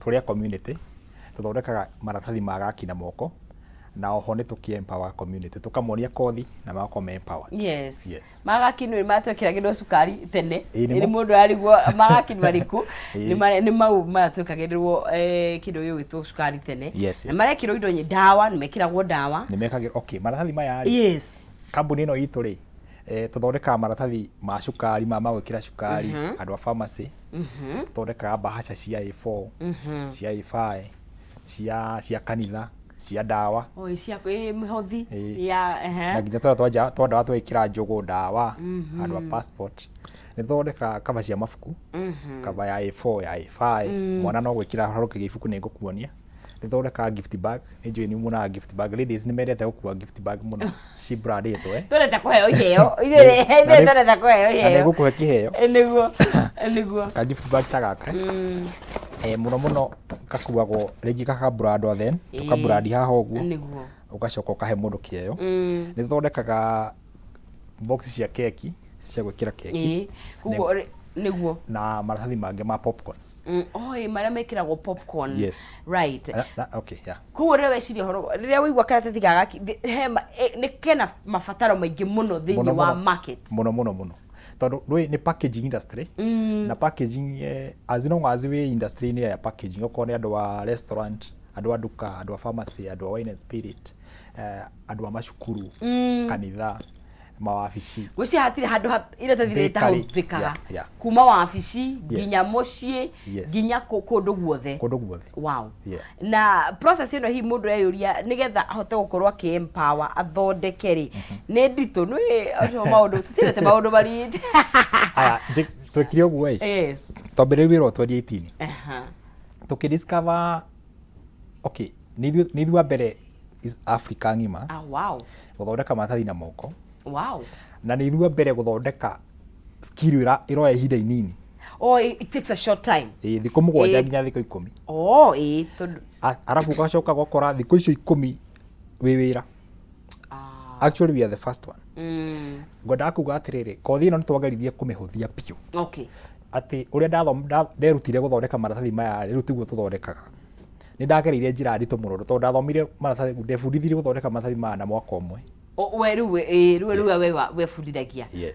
Tũrĩ a community, tũthondekaga maratathi ma gaki na moko, na oho nĩ tũkĩ empower community, tũkamonia kothi na magakorwo me empowered. Yes. Yes. Magaki nĩ matwĩkĩragĩrwo cukari tene. Ĩĩ, nĩmo. Nĩ mũndũ arigwo magaki nĩ marĩkũ. Ĩĩ. Nĩ mau matwĩkagĩrĩrwo kĩndũ gĩgwĩtwo cukari tene. Yes. Na marekĩrwo indo ndawa, nĩ mekĩragwo ndawa. Nĩ mekagĩrwo, okay, maratathi maya rĩ, kambuni ĩno itũ rĩ, tũthondekaga maratathi ma cukari, ma magwĩkĩra cukari, andũ a pharmacy, tũthondekaga mbahaca cia A4, cia A5, cia kanitha, cia ndawa. O, cia mĩhothi Ĩĩ. ya ehe. Na nginya tũrĩa twa ndawa twekĩra njũgũ ndawa, andũ a passport. Nĩ tũthondekaga cover cia mabuku, cover ya A4, ya A5, mwana no gwĩkĩra harũkagia ibuku nĩ ngũkuonia. Nĩ tũthondekaga gift bag, nĩ njũĩ nĩ muonaga gift bag, ladies nĩ mendete gũkua gift bag mũno, ci brandĩtwo eh. Twendete kũheo iheo. Ithuĩ twendete kũheo Na iheo. nĩ ngũkũhe kĩheo. Nĩguo. Nĩguo. Ka gift bag ta gaka. Mũno mũno gakuagwo rĩngĩ gakabrandwo then, tũkabrandi haha ũguo. Ũgacoka ũkahe mũndũ kĩheo. Nĩ tũthondekaga box cia keki, cia gwĩkĩra keki. Koguo nĩguo. Na maratathi mangĩ ma popcorn. Oh, ĩĩ, marĩa mekĩragwo popcorn. Yes. Right. Na, okay, yeah. Koguo rĩrĩa weciria ũhoro, rĩrĩa waigua karatathi ga gaki, nĩ kena mabataro maingĩ mũno thĩinĩ Mũno, wa mũno. market. Mũno mũno mũno. Tondũ rwĩ nĩ packaging industry. Na packaging as long as wĩ industry-inĩ ya packaging, okorwo nĩ andũ a restaurant, andũ a nduka, andũ a pharmacy, andũ a wine and spirit, andũ a macukuru, kanitha, mawabici. Gwĩciria hatirĩ handũ iratathi Bakery. rĩtahũthĩkaga. Yeah. Kuma wabici nginya mũciĩ nginya kũndũ guothe. Kũndũ guothe. Wow. Yeah. Na process ĩno hihi mũndũ eyũria nĩgetha ahote gũkorwo akĩ empower athondeke rĩ, nĩ nditũ, nĩ ũcio maũndũ tũtiendete maũndũ maritũ. Aya, twekire ũguo ĩ. Twambĩrĩirie wĩra o 2018. Tũkĩ discover, okay, nĩ ithuĩ a mbere Africa ng'ima. Ah, wow. Gũthondeka maratathi na moko. Wow. Na nĩ ithuĩ a mbere gũthondeka skill ĩroya ihinda inini. Oh, it takes a short time. Ĩĩ, thikũ 7 nginya thikũ 10. Oh, ĩĩ, tondũ Arabu ũgacoka ũgakora thikũ icio 10 wĩ wĩra. Actually we are the first one. Ngwendaga kuga atĩrĩrĩ, kothi ĩno nĩ twageririe kũmĩhũthia biũ. Atĩ ũrĩa nderutire gũthondeka maratathi maya rĩ, rĩu tiguo tũthondekaga. Nĩ ndagereire njĩra nditũ mũno tondũ ndathomire maratathi, ndebundithirie gũthondeka maratathi maya na mwaka ũmwe. We rĩu, ĩĩ, rĩu we webundithagia. Yes.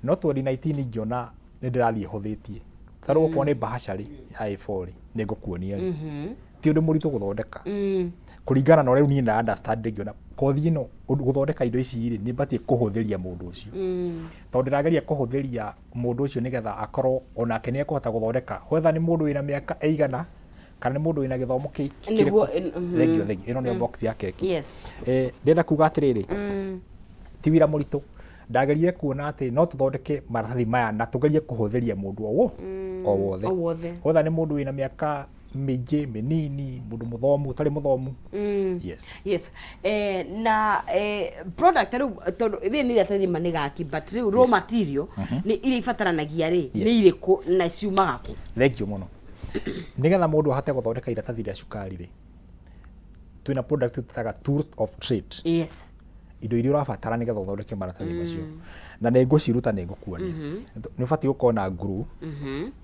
No 2019 ngĩona nĩ ndĩrathiĩ hũthĩtie. Ta rĩu okorwo nĩ mbahaca rĩ, ya A4 rĩ, nĩ ngũkuonia rĩ. Ti ũndũ mũritũ gũthondeka. Kũringana na ũrĩa rĩu niĩ nda understand ngĩona kothi ĩno gũthondeka indo ici rĩ, nĩ batiĩ kũhũthĩria mũndũ ũcio. Tondũ ndĩrageria kũhũthĩria mũndũ ũcio nĩgetha akorwo onake nĩ ekũhota gũthondeka. Whether nĩ mũndũ wĩna mĩaka ĩigana, kana nĩ mũndũ wĩna gĩthomo Nĩguo, kĩrĩkũ. Mhm. Thengiũ, thengiũ. Ĩno nĩyo box ya keki. Yes. Ndĩrenda kuga atĩrĩrĩ, ti wĩra mũritũ. Ndagerire kuona atĩ no tũthondeke maratathi maya na tũgerie kũhũthĩria mũndũ o wothe. O wothe. Whether nĩ mũndũ wĩna mĩaka mĩingĩ, mĩnini, mũndũ mũthomu, ũtarĩ mũthomu. Yes. Yes. Na product rĩu tondũ rĩrĩ nĩ iratathi ma nĩ gaki, but rĩu raw material nĩ iria ibataranagia rĩ, nĩ irĩkũ na ciumaga kũ? Thengiũ mũno. Nĩgetha mũndũ ahote gũthondeka iratathi rĩa cukari rĩ, twĩna product tũtaga tools of trade. Yes. Indo iria ũrabatara nĩgetha ũthondeke maratathi macio. Na nĩ ngũciruta nĩ ngũkuonia. Nĩ ũbatiĩ gũkorwo na glue,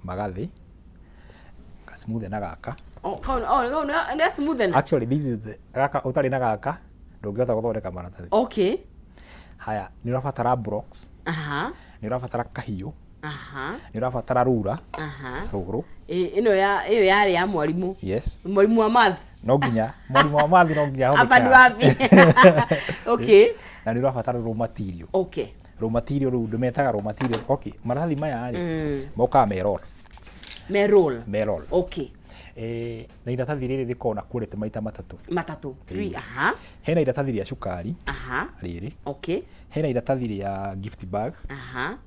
magathĩ, gasmooth na gaka. Oh, kau, oh, kau nĩ smooth na. Actually this is the, gaka ũtarĩ na gaka ndũngĩhota gũthondeka maratathi. Okay. Haya, nĩ ũrabatara blocks. Nĩ ũrabatara kahiũ. Nĩ ũrabatara rura. Rũrũ. Ĩno ya ĩyo yarĩ ya mwarimũ. Yes. Mwarimũ wa math. No nginya mwarimũ wa math no nginya ahũthĩke. Hapa ni wapi? Okay. Na nĩ ũrabatara raw material. Okay. Raw material rĩu ndĩmetaga raw material. Okay, maratathi maya rĩ, mokaga me roll. Me roll. Me roll. Okay. Na iratathi rĩrĩ rĩkoragwo na quality maita matatũ. Matatũ. 3. Aha. Hena iratathi rĩa cukari. Aha. Rĩrĩ. Okay. Hena iratathi rĩa gift bag. Aha.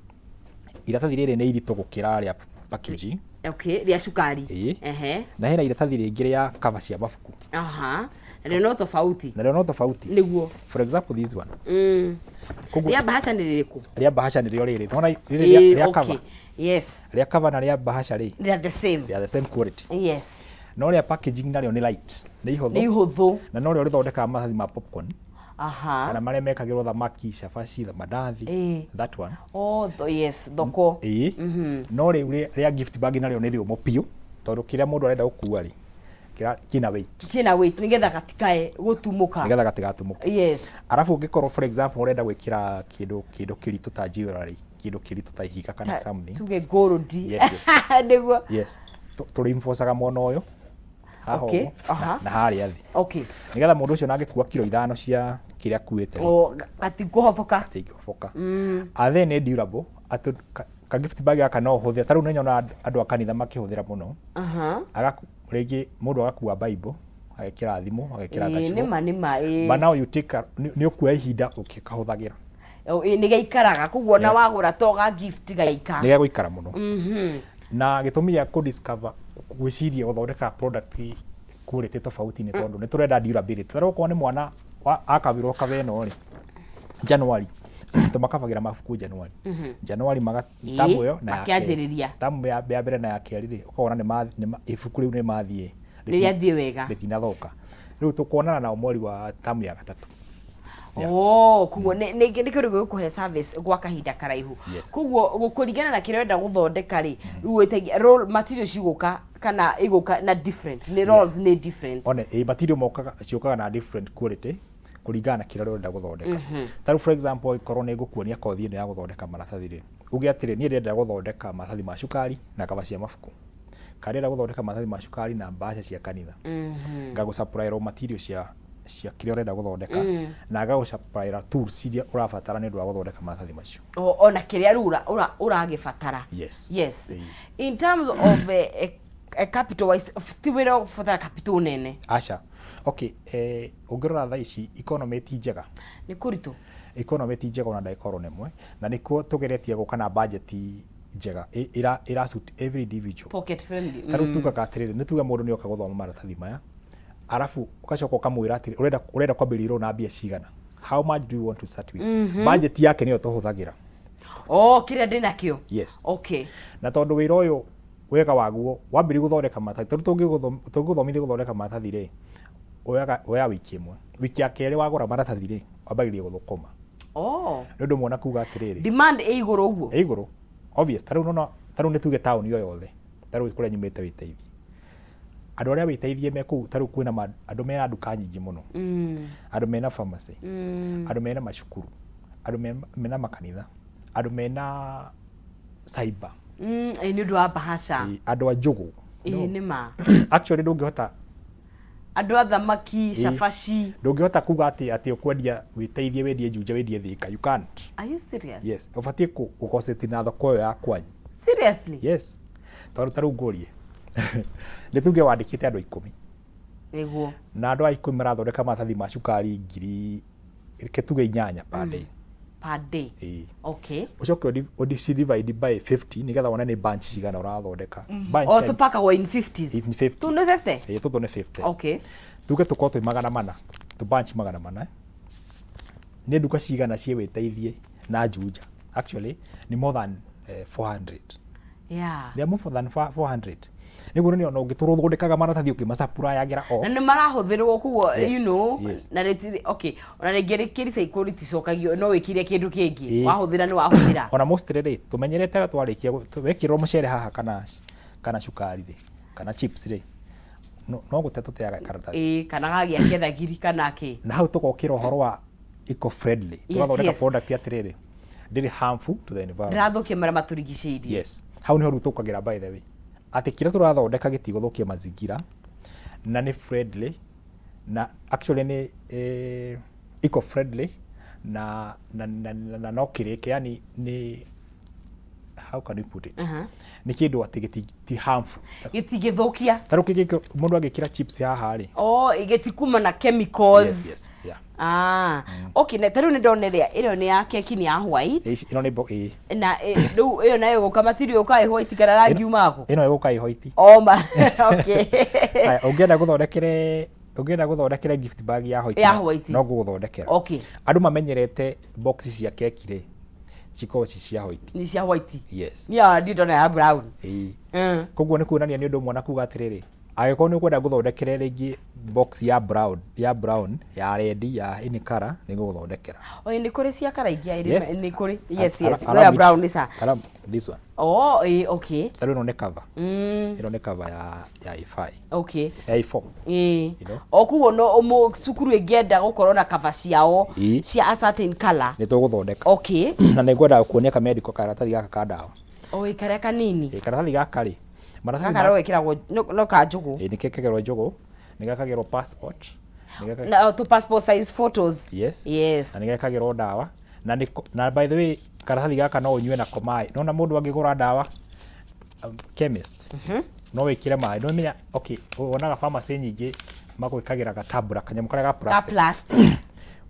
Iratathi rĩrĩ nĩ iritũ gũkĩra rĩa packaging. Okay, rĩa cukari. Ĩĩ. Ehe. Na hena iratathi rĩngĩ rĩa cover cia mabuku. Aha. Na no tofauti. Na no tofauti. Nĩguo. For example this one. Koguo rĩa bahasha nĩ rĩrĩkũ? Rĩa bahasha nĩrĩo rĩrĩ. Nĩwona rĩrĩ rĩa cover. Yes. Rĩa cover na rĩa bahasha rĩ. They are the same. They are the same quality. Yes. No rĩa packaging narĩo nĩ light. Nĩ ihũthũ. Nĩ ihũthũ. Na no rĩo rĩthondekaga maratathi ma popcorn. Aha. Kana marĩa mekagĩrwo thamaki, cabaci, mandathi. That one. Oh, yes, thoko. Ĩĩ. No rĩu rĩa gift bag narĩo nĩ rĩũmũ biũ. Tondũ kĩrĩa mũndũ arenda gũkua rĩ, kĩna weight. Kĩna weight nĩgetha gatikae gũtumũka. Nĩgetha gatigatumũke. Arabu ũngĩkorwo, for example, ũrenda gwĩkĩra kĩndũ kĩritũ ta jewelry, kĩndũ kĩritũ ta ihiga kana something. Tuge gold. Yes. Nĩguo. Yes. Tũreinforcaga mwena ũyũ haha ũguo na harĩa thĩ. Nĩgetha mũndũ ũcio nangĩkua kiro 5 cia kĩrĩa akuĩte rĩ, O gatikũhoboka. Gatingĩhoboka. And then nĩ durable, atĩ ka gift bag gaka no ũhũthĩre. Ta rĩu nĩ nyonaga andũ a kanitha makĩhũthĩra mũno. Rĩngĩ mũndũ agakua Bible, agekĩra thimũ, agekĩra gacibũ. Nĩma nĩma ĩĩ. But now you take nĩ ũkuoya ihinda ũgĩkahũthagĩra. Ĩĩ, nĩ gaikaraga, koguo ona wagũra to ga gift gaika. Nĩ gegũikara mũno. Na gĩtũmi gĩa kũ discover, gwĩciria gũthondeka product quality tofauti nĩ tondũ nĩ tũrenda durability. Ta rĩu okorwo nĩ mwana akabĩrwo cover ĩno rĩ, January tũmakabagĩra mabuku January. January maga tamu ĩyo na ya kerĩ. Makĩanjĩrĩria. Tamu ya mbere na ya kerĩ rĩ, ũkona ibuku rĩu nĩ mathiĩ. Nĩ rĩathiĩ wega. Rĩtinathũka. Rĩu tũkuonana nao mweri wa tamu ya gatatũ. Yeah. Oh, koguo nĩ kĩndũ gĩgũkũhe service gwa kahinda karaihu. Yes. Koguo kũringana na kĩrĩa ũrenda gũthondeka rĩ, rĩu wĩtagia roll material cigũka kana igũka na different, nĩ rolls nĩ different. One, ĩ material mokaga, ciũkaga na different quality kũringana na kĩrĩa ũrenda gũthondeka. Ta rĩu, for example, angĩkorwo nĩ ngũkuonia kothi ĩno ya gũthondeka maratathi rĩ, uge atĩrĩ, niĩ ndĩrenda gũthondeka maratathi ma cukari na kaba cia mabuku, kana ndĩrenda gũthondeka maratathi ma cukari na mbaca cia kanitha, ngagũ supply raw material cia kĩrĩa ũrenda gũthondeka na ngagũ supply tools iria ũrabatara nĩ ũndũ wa gũthondeka maratathi macio. Ona kĩrĩa rĩu ũragĩbatara. Yes. Yes. Ĩĩ. In terms of capital wise, ti wĩra ũbatara capital nene? Aca. Okay, ũngĩrora thaa ici economy ti njega. Nĩ kũritũ. Economy ti njega ona ndagĩka oro ĩmwe, na nĩkuo tũgeretie gũka na budget njega ĩra suit every individual. Pocket friendly. Ta rĩu tugaga atĩrĩrĩ, nĩ tuge mũndũ nĩ oka gũthoma maratathi maya, arabu ũgacoka ũkamwĩra atĩrĩ, ũrenda kwambĩrĩria rũrũ na mbia cigana? How much do you want to start with? Budget yake nĩyo tũhũthagĩra. Oh, kĩrĩa ndĩnakĩo. Yes. Na tondũ wĩra ũyũ wega waguo wambĩrĩria gũthondeka maratathi, tondũ tũngĩgũthomithia gũthondeka maratathi rĩ, woyaga wiki ĩmwe. Wiki ya kerĩ wagũra maratathi rĩ, wambagĩrĩria gũthũkũma. Nĩ ũndũ mwana kuga atĩrĩrĩ, Demand ĩ igũrũ ũguo. Ĩ igũrũ, obvious. Ta rĩu nona, ta rĩu nĩ tuge taũni o yothe, ta rĩu kũrĩa nyumĩte wĩteithie, andũ arĩa wĩteithie me kũu, ta rĩu kwĩna andũ mena nduka nyingĩ mũno, andũ mena pharmacy, andũ mena macukuru, andũ mena makanitha, andũ mena cyber. Ĩ nĩ ũndũ wa bahasha. Ĩ, andũ a njũgũ. Ĩ nĩ ma. Actually ndũngĩhota Andũ a thamaki, cabaci. Ndũngĩhota kuga atĩ ũkwendia wĩteithie, wendie Juja, wendie Thika. You can't. Are you serious? Yes, ũbatiĩ gũconcentrate na thoko ĩyo ya kwanyu. Seriously? Yes, tondũ ta rĩu ngũrie, nĩ tuge wandĩkĩte andũ 10. Nĩguo. Na andũ aya 10 marathondeka maratathi ma cukari ngiri, reke tuge 8 per day. Per day? Ĩĩ. Okay. Ũcoke ũci divide by 50 nĩgetha wone nĩ bunch cigana ũrathondeka. Bunch O tũpakagwo in 50s? In 50. Tu nĩ 50? Ĩĩ, tũtũ nĩ 50. Tuge tũkorwo twĩ 400, tũ bunch 400. Nĩ nduka cigana ciĩ wĩteithie na Juja? Actually nĩ more than 400. They are more than 400. Nĩguo nĩ ona ũngĩtũrwo ũthondekaga maratathi ũkĩmasupplyagĩra o. Na nĩ marahũthĩrwo koguo, you know, na rĩtirĩ, okay, ona rĩngĩ rĩkĩrecycle rĩticokagio, no wĩkĩre kĩndũ kĩngĩ. Wahũthĩra nĩ wahũthĩra. Ona mostly rĩ, tũmenyerete twarĩkia wekĩrwo mũcere haha kana cukari rĩ, kana chips rĩ, no gũte tũteaga karatathi. Ĩĩ, kana gagĩa kĩthagiri kana kĩ. Na hau tũgokĩra ũhoro wa eco friendly. Tũgathondeka product atĩrĩrĩ, ndĩrĩ harmful to the environment. Ndĩrathũkia marĩa matũrigicĩirie. Yes. Hau nĩho rĩu tũkagĩra, by the way. Atĩ kĩrĩa tũrathondeka gĩtigũthũkia mazingira na nĩ friendly na actually nĩ eco friendly na no kĩrĩke, yani nĩ, how can you put it? Nĩ kĩndũ atĩ ti harmful. Gĩtingĩthũkia. Ta rĩu mũndũ angĩkĩra chips haha rĩ. Oh, gĩtikuma na chemicals. Yes, yeah. Ah, okay, na ta rĩu nĩ ndona ĩrĩa ĩyo nĩ ya keki, nĩ ya white. Ĩno nĩ ĩĩ. Na rĩu ĩyo nayo ĩgũka material ĩgũka ĩ white kana rangi umaga kũ? Ĩno ĩgũka ĩ white. Oh, ma okay. Haya, ũngĩenda gũthondekere gift bag ya white, Ya white. no ngũgũthondekera. Andũ mamenyerete box cia keki rĩ, cikoragwo ci cia white. Nĩ cia white. Yes. Niĩ ona ndirĩ ndona ya brown. Ĩĩ. Koguo nĩ kuonania nĩ ũndũ ũmwe na kuga atĩrĩrĩ, Angĩkorwo nĩ ũkwenda ngũthondekere rĩngĩ box ya brown, ya brown, ya red, ya any color, nĩ ngũgũthondekera. Oĩ nĩ kũrĩ cia kara ingĩ? Yes. Nĩ kũrĩ, yes. No ya brown nĩ sa This one. Oh, ĩ, okay. Ta rĩu ĩno nĩ cover. Ĩno nĩ cover ya A5. Ya A4. You know? O koguo no cukuru ĩngĩenda gũkorwo na cover ciao cia a certain color. Nĩ tũgũthondeka. Na nĩ ngwenda kuonia kamedico karatathi gaka ka ndawa. O, ĩ, karĩa kanini. Ĩ, karatathi gaka rĩ, maratathi Gaka no gekĩragwo no ka njũgũ. Ĩ, nĩ gekagĩrwo njũgũ, nĩ gekagĩrwo passport, na to passport size photos. Yes. Yes. Na nĩ gekagĩrwo ndawa na nĩ na by the way, karatathi gaka no ũnyue nako maĩ. Nona mũndũ angĩgũra ndawa chemist, no wĩkĩre maĩ. No menya, okay, wonaga pharmacy nyingĩ magwĩkagĩra gatambura, kanyamũ karĩa ga ka plastic, plastic,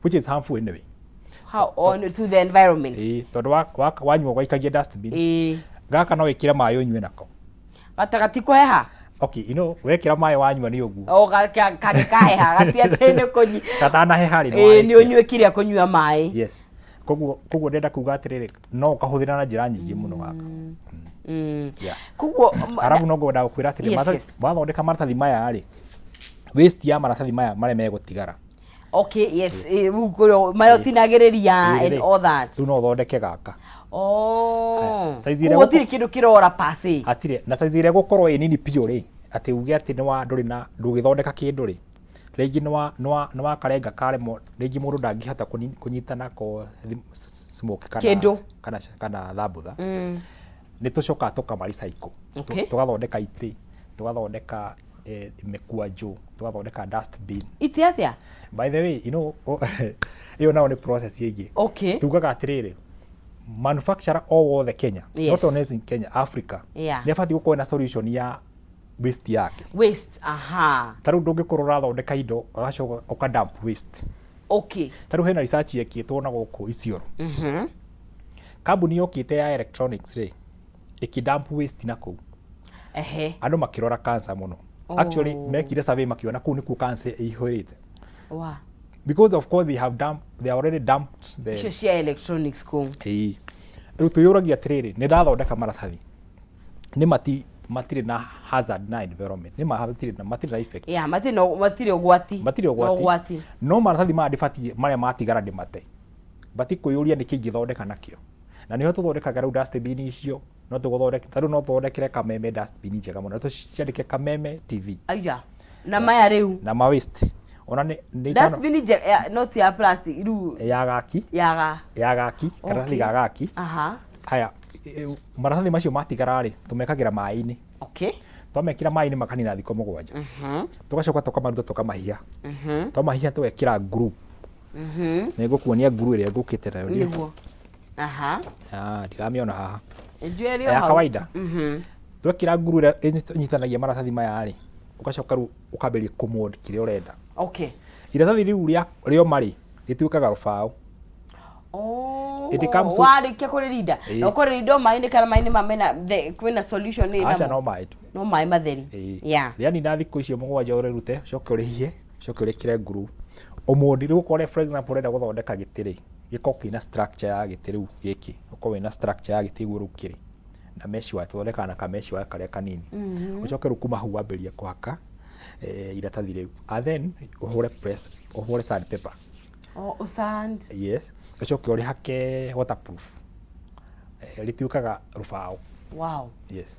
which is harmful anyway. How on to the environment. Ĩ, tondũ wanyua ũgaikagia dustbin. Gaka no wĩkĩre maĩ ũnyue nako. Gatagatĩ kũheha. Okay, wekĩra maĩ wanyua nĩ ũguo. O kangĩkaheha gati atĩ nĩ kũnyi Katanaheha rĩ, nĩ Ĩ, nĩ warĩkia. ũnyuĩkire kũnyua maĩ. Yes, koguo ndĩrenda kuga atĩrĩrĩ, no ũkahũthĩra na njĩra nyingĩ mũno gaka. Yeah. Koguo Arabu no ngwenda gũkwĩra atĩrĩ, wathondeka maratathi maya rĩ, waste ya maratathi maya marĩa megũtigara. Okay, yes, rĩu kũrĩa marĩa ũtinagĩrĩria and all that. Rĩu no ũthondeke gaka. Oh. Haya, size ĩrĩa Koguo gũtirĩ kĩndũ kĩrora pase. Hatirĩ na size ĩrĩa gũkorwo ĩ nini biũ rĩ, atĩ uge atĩ nĩ wa ndũrĩ na ndũgĩthondeka kĩndũ rĩ, rĩngĩ nĩ wa karenga karemwo, rĩngĩ mũndũ ndangĩhota kũnyita nako smoke kana Kĩndũ. kana thambutha. Nĩ tũcokaga tũkama recycle. Tũgathondeka itĩ, tũgathondeka mĩkwanjũ, tũgathondeka dustbin. Itĩ atĩa? By the way, ĩyo nayo nĩ process ĩngĩ. Tugaga atĩrĩrĩ, manufacturer o wothe Kenya, not only in Kenya, Africa, nĩ abatiĩ gũkorwo na solution ya waste yake. Waste, aha. Ta rĩu ndũngĩkorwo ũrathondeka indo ũgacoka ũka dump waste. Ta rĩu hena research yekĩtwo na gũkũ Isiolo. Kambuni yokĩte ya electronics rĩ, ĩkĩ dump waste na kũu. Andũ makĩrora cancer mũno. Actually, mekire survey makĩona kũu nĩkuo cancer ĩihũrĩte. Because of course they have already dumped the Icio cia electronics kũu. Ĩĩ. Rĩu twĩyũragia atĩrĩrĩ, nĩ ndathondeka maratathi, nĩ matirĩ na hazard na environment, nĩ matirĩ na effect. Yeah, matirĩ ũgwati. Matirĩ No ũgwati. Ũgwati. No maratathi maya ndĩbatiĩ marĩa matigara ndĩmate. Batiĩ kwĩyũria nĩkĩ ingĩthondeka nakĩo. Na nĩho tũthondekaga rĩu dustbin icio, no tũgũthondeke, ta rĩu no tũthondekere Kameme dustbin njega mũno. Tũciandĩke Kameme TV. Aya. Na maya rĩu. Na ma waste. Ona nĩ itano Dustbin not ya plastic rĩu. Ya gaki. Ya ga. Ya gaki, karatathi ga gaki. Haya, maratathi macio matigara rĩ, tũmekagĩra maĩ-inĩ. Twamekĩra maĩ-inĩ makanina thikũ 7. Tũgacoka tũkamaruta tũkamahiha. Twamahiha tũgekĩra glue. Nĩ ngũkuonia glue ĩrĩa ngũkĩte nayo. Nĩguo. Aha. Ah, ndiramĩona haha. Njuĩrĩ Ya o hau. kawaida. Twekĩra glue ĩrĩa ĩnyitanagia maratathi maya rĩ, ũgacoka rĩu ũkambĩrĩria kũmold kĩrĩa ũrenda. Iratathi rĩu rĩoma rĩ, rĩtuĩkaga rũbaũ. Oh, It comes with warĩkia kũrĩrinda. Ĩĩ. Na ũkũrĩrinda o maĩ-inĩ kana maĩ-inĩ ma mena kwĩna solution ĩ Aca, namo? no maĩ tu. No maĩ matheri. Ĩĩ. Yeah. Rĩanina thikũ icio 7 ũrĩrute, ũcoke ũrĩhihe, ũcoke ũrĩkĩre glue. Ũmondi rĩu ũkore, for example, ũrenda gũthondeka gĩtĩ rĩ, gĩkorwo kĩna structure ya gĩtĩ rĩu gĩkĩ, ũkorwo wĩna structure ya gĩtĩ ũguo rĩu kĩrĩ. Na mesh wire, tũthondekaga na ka mesh wire karĩa kanini. Ũcoke rĩu kuma hau wambĩrĩrie kũhaka iratathi rĩu. And then ũhũre press, ũhũre sandpaper. Oh, sand. Yes. Ũcoke ũrĩhake waterproof. Rĩtuĩkaga rũbaũ. Wow. Yes.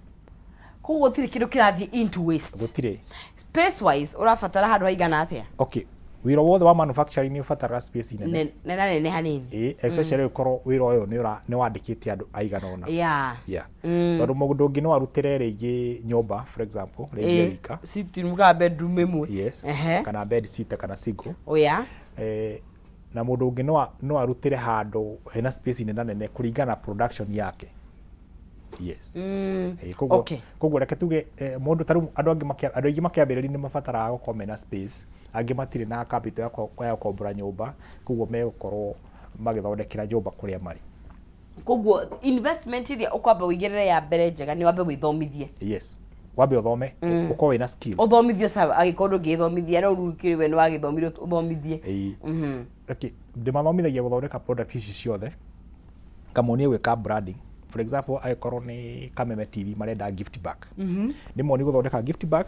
Koguo gũtirĩ kĩndũ kĩrathiĩ into waste. Gũtirĩ. Space wise ũrabatara handũ haigana atĩa? Okay. Wĩra wothe wa manufacturing nĩ ũbataraga space nene. Nene nene hanini. Ĩĩ, especially ũkorwo wĩra ũyũ nĩ wandĩkĩte andũ aigana ũna. Yeah. Tondũ mũndũ ũngĩ no arutĩre rĩngĩ nyũmba, for example, rĩngĩ wika. Sitting room kana bedroom ĩmwe. Yes. Kana bed sitter kana single. Oh, yeah. Na mũndũ ũngĩ no arutĩre handũ hena space nene nene kũringana na production yake. Yes. Koguo reke tuge, mũndũ ta rĩu andũ angĩ andũ aingĩ makĩambĩrĩria nĩ mabataraga gũkorwo mena space, angĩ matirĩ na capital ya gũkombora nyũmba, koguo megũkorwo magĩthondekera nyũmba kũrĩa marĩ. Koguo investment ĩrĩa ũkwamba ũigĩrĩre ya mbere njega nĩ wambe wĩthomithie. Yes. Wambe ũthome, ũkorwo wĩna skill. Ũthomithio sawa, angĩkorwo ndũngĩthomithia, no rĩu kĩrĩ we nĩ wagĩthomire ũthomithie. Ĩĩ. Okay, ndĩmathomithagia gũthondeka product ici ciothe, ngamonia gwĩka branding. For example, angĩkorwo nĩ Kameme TV marenda gift bag. Ndĩmonie gũthondeka gift bag.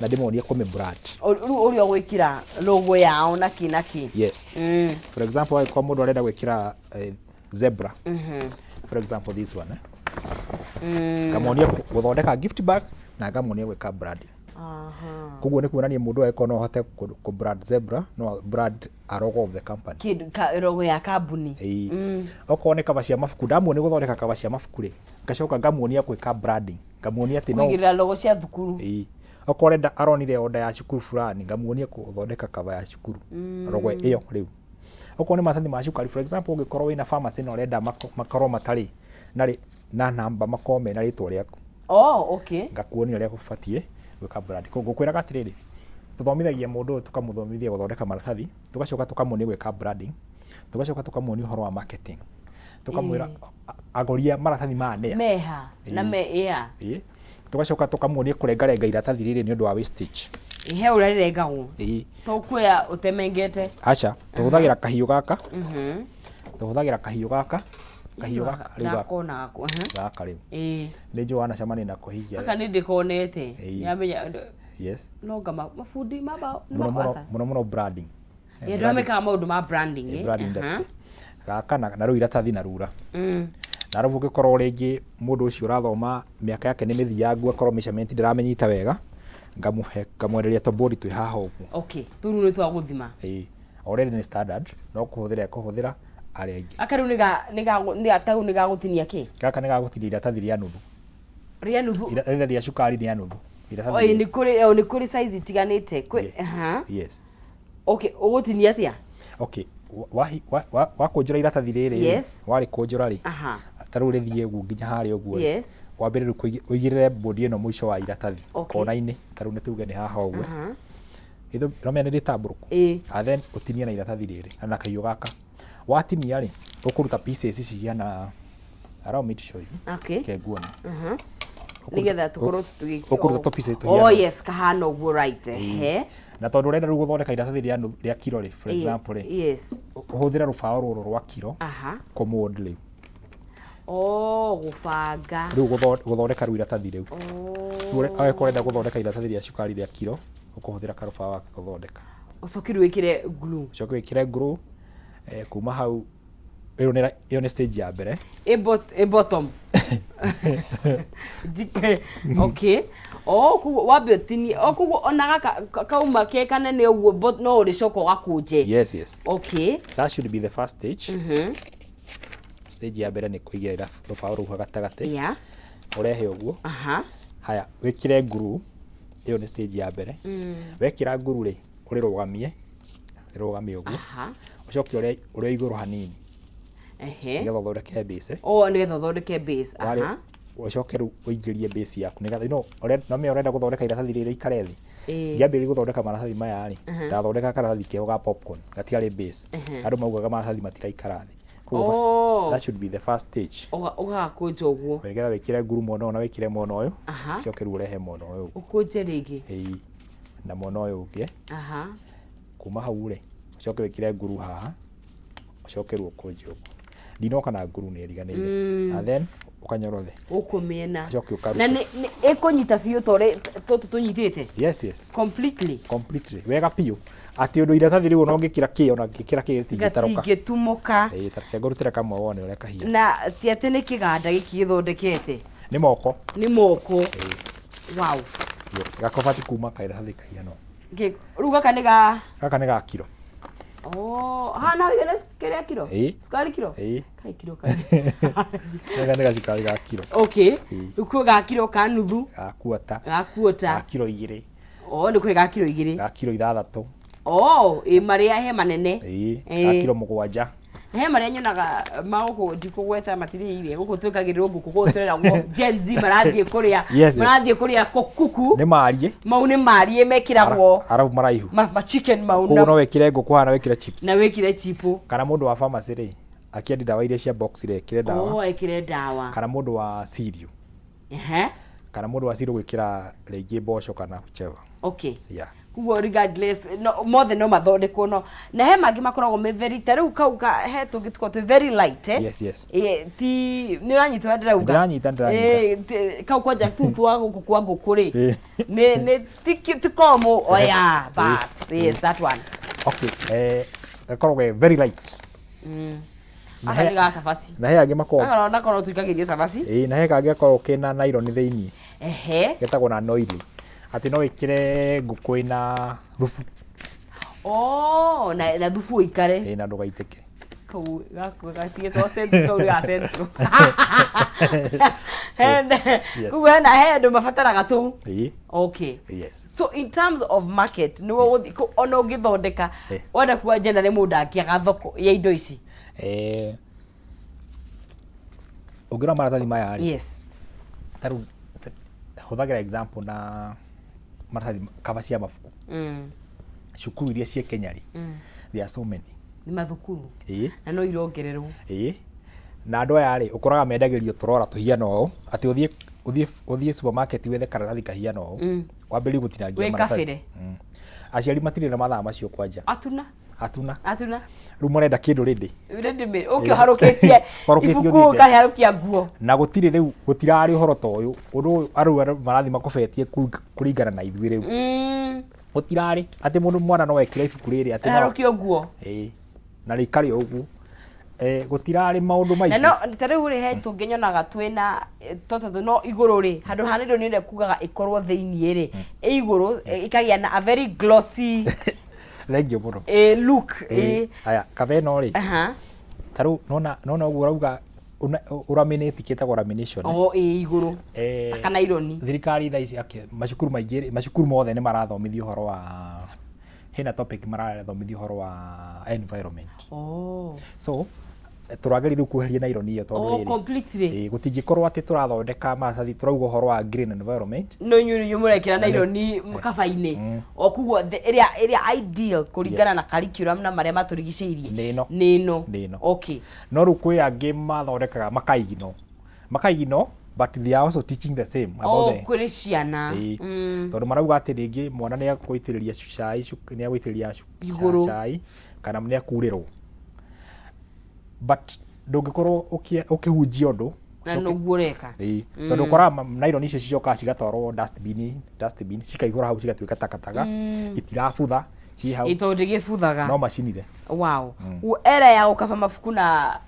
Na ndĩmonie kũmĩ brand. Rĩu ũrĩa ũgwĩkĩra logo yao na kĩ na kĩ. Yes. For example, angĩkorwo mũndũ arenda gwĩkĩra zebra, for example this one, ngamuonia gũthondeka gift bag na ngamuonia gwĩka branding. Koguo nĩ kuonania mũndũ angĩkorwo no ahote kũ brand zebra, no brand a logo of the company. Kĩndũ logo ya kambuni. Ĩĩ. Okorwo nĩ cover cia mabuku, ndamuonia gũthondeka cover cia mabuku rĩ, ngacoka ngamuonia gwĩka branding, ngamuonia atĩ no Kũigĩrĩra logo cia thukuru. Ĩĩ. Okorwo arenda, aronire order ya cukuru fulani, ngamuonia gũthondeka cover ya cukuru, logo ĩyo rĩu. Okorwo nĩ maratathi ma cukari, for example, ũngĩkorwo wĩna pharmacy na ũrenda makorwo matarĩ na namba, makorwo mena rĩtwa rĩaku. Oh, okay. Ngakuonia ũrĩa gũbatiĩ gwĩka brand. Koguo ngũkwĩraga atĩrĩrĩ, tũthomithagia mũndũ ũyũ, tũkamũthomithia gũthondeka maratathi, tũgacoka tũkamuonia gwĩka branding, tũgacoka tũkamuonia ũhoro wa marketing, tũkamwĩra agũri a maratathi maya nĩa. Meha na me yeah. Ĩĩ. Tũgacoka tũkamuonia kũrengarenga iratathi rĩrĩ nĩ ũndũ wa wastage. He ũrĩa rĩrengagwo. Ĩĩ. To kuoya ũtemengete. Aca, tũhũthagĩra kahiũ gaka. Tũhũthagĩra kahiũ gaka, kahiũ gaka rĩu gaka. Ndakona gako. Gaka rĩu. Nĩ njũĩ wanacemania nako hihi. Gaka nĩ ndĩkonete. Nĩamenya. No ngama mabundi ma mbaũ nĩ Mũno mũno mabaca. Mũno mũno branding. Yeah, andũ arĩa mekaga maũndũ ma branding. Brand industry. Gaka na rĩu iratathi na rura. Na rĩu ũngĩkorwo rĩngĩ mũndũ ũcio ũrathoma mĩaka yake nĩ mĩthiangu, akorwo measurement ndaramenyita wega, ngamũhe, ngamwenderia tũbũri twĩ haha ũguo. Okay, tũu rĩu nĩ twa gũthima. Ĩĩ. Already nĩ standard, no kũhũthĩra ekũhũthĩra arĩa angĩ. Gaka rĩu nĩ ga ta rĩu nĩ ga gũtinia kĩ? Gaka nĩ ga gũtinia iratathi rĩa nuthu. Rĩa nuthu. Iratathi rĩa cukari rĩa nuthu. Iratathi Oi, nĩ kũrĩ size itiganĩte. Kwĩ aha. Yes. Okay, ũgũtinia atĩa? Okay, wakũnjũra iratathi rĩrĩ rĩ, warĩkũnjũra rĩ, ta rĩu rĩthiĩ ũguo nginya harĩa ũguo rĩ, wambĩrĩrie ũigĩrĩre bodi ĩno mũico wa iratathi, kona-inĩ, ta rĩu nĩ tuge nĩ haha ũguo. Githĩ ũramenya nĩ rĩtambũrũku? Ĩĩ. And then ũtinie na iratathi rĩrĩ na kahiũ gaka. Watinia rĩ, ũkũruta pieces ici cihana, allow me to show you. Reke nguone. Nĩgetha tũkorwo tũgĩ Ũkũruta tũ pieces Oh tũhiana. yes, kahana ũguo, right. Ehe. Na tondũ ũrenda rĩu gũthondeka iratathi rĩa kiro rĩ, for example rĩ, ũhũthĩre rũbaũ rũrũ rwa kiro kũmold rĩu. Oh, gũbanga. Rĩu gũthondeka rĩu iratathi rĩu. Rĩu angĩkorwo ũrenda gũthondeka iratathi rĩa cukari rĩa kiro, ũkũhũthĩra karũbaũ gaka gũthondeka. Ũcoke rĩu wĩkĩre glue. Ũcoke wĩkĩre glue, kuma hau ĩyo nĩ stage ya mbere. Ĩ bottom. Njike. Okay. Oh, koguo wambe ũtinie. Oh, koguo ona gaka kauma ke kanene ũguo no ũrĩcoka ũgakũnje. Yes. Okay. That should be the first stage. Stage ya mbere nĩ kũigĩrĩra rũbaũ rũu gatagatĩ. Ũrehe ũguo. Haya, wĩkĩre glue. Ĩyo nĩ stage ya mbere. Wekĩra glue rĩ, ũrĩrũgamie. Rĩrũgame ũguo. Ũcoke ũrĩa igũrũ hanini. Nĩgetha ũthondeke base. Oh, nĩgetha ũthondeke base. Ũcoke rĩu ũingĩrie base yaku nĩgetha no menya ũrenda gũthondeka iratathi rĩrĩ rĩikare thĩ. Ngĩambĩrĩria gũthondeka maratathi maya rĩ, ndathondeka karatathi keho ga popcorn, gatiarĩ base. Andũ maugaga maratathi matiraikara thĩ. Koguo that should be the first stage. Ũgakũnja ũguo. Nĩgetha wĩkĩre nguru mwena ũyũ na wĩkĩre mwena ũyũ. Ũcoke rĩu ũrehe mwena ũyũ. Ũkũnje rĩngĩ. Ĩĩ. Na mwena ũyũ ũngĩ. Kuma hau rĩ, ũcoke wĩkĩre nguru haha, ũcoke rĩu ũkũnje ũguo. Ndinoka na nguru nĩ ĩriganĩire. And then ũkanyorothe. Gũkũ mĩena. Ũcoke ũkaruta. Na nĩ ĩkũnyita biũ ta ũrĩa tũtũ tũnyitĩte? Yes. Completely? Completely. Wega biũ. Atĩ ũndũ iratathi rĩu ona ũngĩkĩra kĩ, ona ũngĩkĩra kĩ rĩtingĩtarũka. Gatingĩtumũka. Ĩĩ, ta reke ngũrutĩre kamwe wone ũrĩa kahiana. Na ti atĩ nĩ kĩganda gĩkĩ gĩthondekete? Nĩ moko. Nĩ moko. Wow. Yes, gakobati kuma karatathi kahiana ũũ. Rĩu gaka nĩ ga Gaka nĩ ga kiro. Oh, hana wĩigana kĩrĩa kiro? Ĩĩ. Cukari kiro? Ĩĩ. Kai kiro kai. Gaka nĩ gacukari ga kiro. Okay. Ĩĩ. Rĩu kwĩ ga kiro ka nuthu. Ga kuota. Ga kuota. Ga kiro 2. Oh, nĩ kwĩ ga kiro 2. Ga kiro 6. Oh, ĩ marĩa he manene. Ĩĩ. Ga kiro 7. He marĩa nyonaga ma gũkũ ndikũgweta matirĩ gũkũ twĩkagĩrĩrwo ngũkũ gũkũ tũreragwo Gen Z marathiĩ kũrĩa. Yes. Marathiĩ kũrĩa kuku. Nĩ mariĩ. Mau nĩ mariĩ mekĩragwo. Arabu maraihu. Ma chicken mau. Koguo no wĩkĩre ngũkũ haha na wĩkĩre chips. Na wĩkĩre chipo. Kana mũndũ wa pharmacy rĩ, akĩendia ndawa iria cia box rĩ, ekĩre ndawa. Oh, ekĩre ndawa. Kana mũndũ wa cereal. Kana mũndũ wa silo gwĩkĩra rĩngĩ mboco kana whichever. Yeah. Koguo regardless, no, mothe no mathondekwo, no na he mangĩ makoragwo me very, ta rĩu kau ka he tũngĩ tũkoragwo twĩ very light, eh? Yes. Ti nĩ ũranyita ũrĩa ndĩrauga? Ndĩranyita, ndĩranyita. Kau kwanja tu twa gũkũ kwa ngũkũ rĩ, nĩ ti komũ oya bas. Yes, that one. Okay, gakoragwo ge very light. Na Aka nĩ ga cabaci. Na he angĩ makoragwo Gaka nako no tuikagĩrie cabaci. Ĩĩ, na he kangĩ gakoragwo kena nylon thĩinĩ. Getagwo na noili. Atĩ no wĩkĩre ngũkũ ĩna thubu. Oh, na thubu ũikare. Ĩĩ, na ndũgaitĩke. Kau gaku gatigĩtwo central, kau nĩ ga central. Koguo hena he andũ mabataraga tũu. Okay. So in terms of market, nĩwe ũgũthiĩ ona ũngĩthondeka wenda kuga njena nĩ mũndũ angĩaga thoko ya indo ici? Ũngĩrora maratathi maya rĩ, ta rĩu hũthagĩra example na maratathi, cover cia mabuku. Cukuru iria ciĩ Kenya rĩ, there are so many. Nĩ mathukuru. Na no irongererwo. Ĩĩ, na andũ aya rĩ, ũkoraga mendagĩrio tũrora tũhiana ũũ, atĩ ũthiĩ supermarket wethe karatathi kahiana ũũ, wambĩrĩrie gũtinangia maratathi. Wĩkabĩre. Aciari matirĩ na mathaa macio kwanja. Atuna. Atuna. Atuna. Rĩu marenda kĩndũ ready. Ready made. Ũke ũharũkĩtie Ũharũkĩtie ibuku, ũthiĩte. ũkarĩharũkia nguo. Na gũtirĩ rĩu, gũtirarĩ ũhoro ta ũyũ, ũndũ ũyũ arĩu andũ marathiĩ makobetie kũringana na ithuĩ rĩu. Gũtirarĩ atĩ mũndũ mwana no ekĩre ibuku rĩrĩ atĩ no Harũkio nguo. Ĩĩ, na rĩikare o ũguo. Gũtirarĩ maũndũ Na maingĩ. no ta rĩu rĩ, he tũngĩ nyonaga twĩna tũtũ no igũrũ rĩ, handũ ha nĩrĩo nĩ kugaga ĩkorwo thĩiniĩ rĩ, ĩ igũrũ ĩkagĩa na a very glossy Thengiũ mũno. Look. Aya, kaba ĩno rĩ, ta rĩu nona ũguo ũrauga ũraminĩti, kĩtagwo lamination. O ĩ igũrũ. Kana ironi. Thirikari thaa ici, okay, macukuru maingĩ rĩ, macukuru mothe nĩ marathomithio ũhoro wa, hena topic marathomithio ũhoro wa environment. So tũrageria rĩu kweheria nylon ĩyo tondũ rĩrĩ, Completely. Gũtingĩkorwo atĩ tũrathondeka maratathi tũrauga ũhoro wa green environment. No inyuĩ nĩ mũrekĩra nylon kaba-inĩ. O koguo ĩrĩa ideal kũringana na curriculum na marĩa matũrigicĩirie. Nĩ ĩno. Nĩ ĩno. Nĩ ĩno. No rĩu kwĩ angĩ mathondekaga makaigino. Makaigino, but they are also teaching the same about the Kũrĩ ciana. Ĩĩ. Tondũ marauga atĩ rĩngĩ mwana nĩ agũitĩrĩria cai, nĩ agũitĩrĩria Igũrũ. cai kana nĩ akurĩrwo. But ndũngĩkorwo ũkĩhunjia ũndũ Na nĩguo ũreka. Ĩĩ. Tondũ ũkoraga nylon icio cicokaga cigatwarwo dustbin, cikaihũra hau cigatuĩka takataka, itirabutha, ciĩ hau. Ĩ, tondũ ndĩgĩbuthaga. No macinire. Wow. Era ya gũkaba mabuku na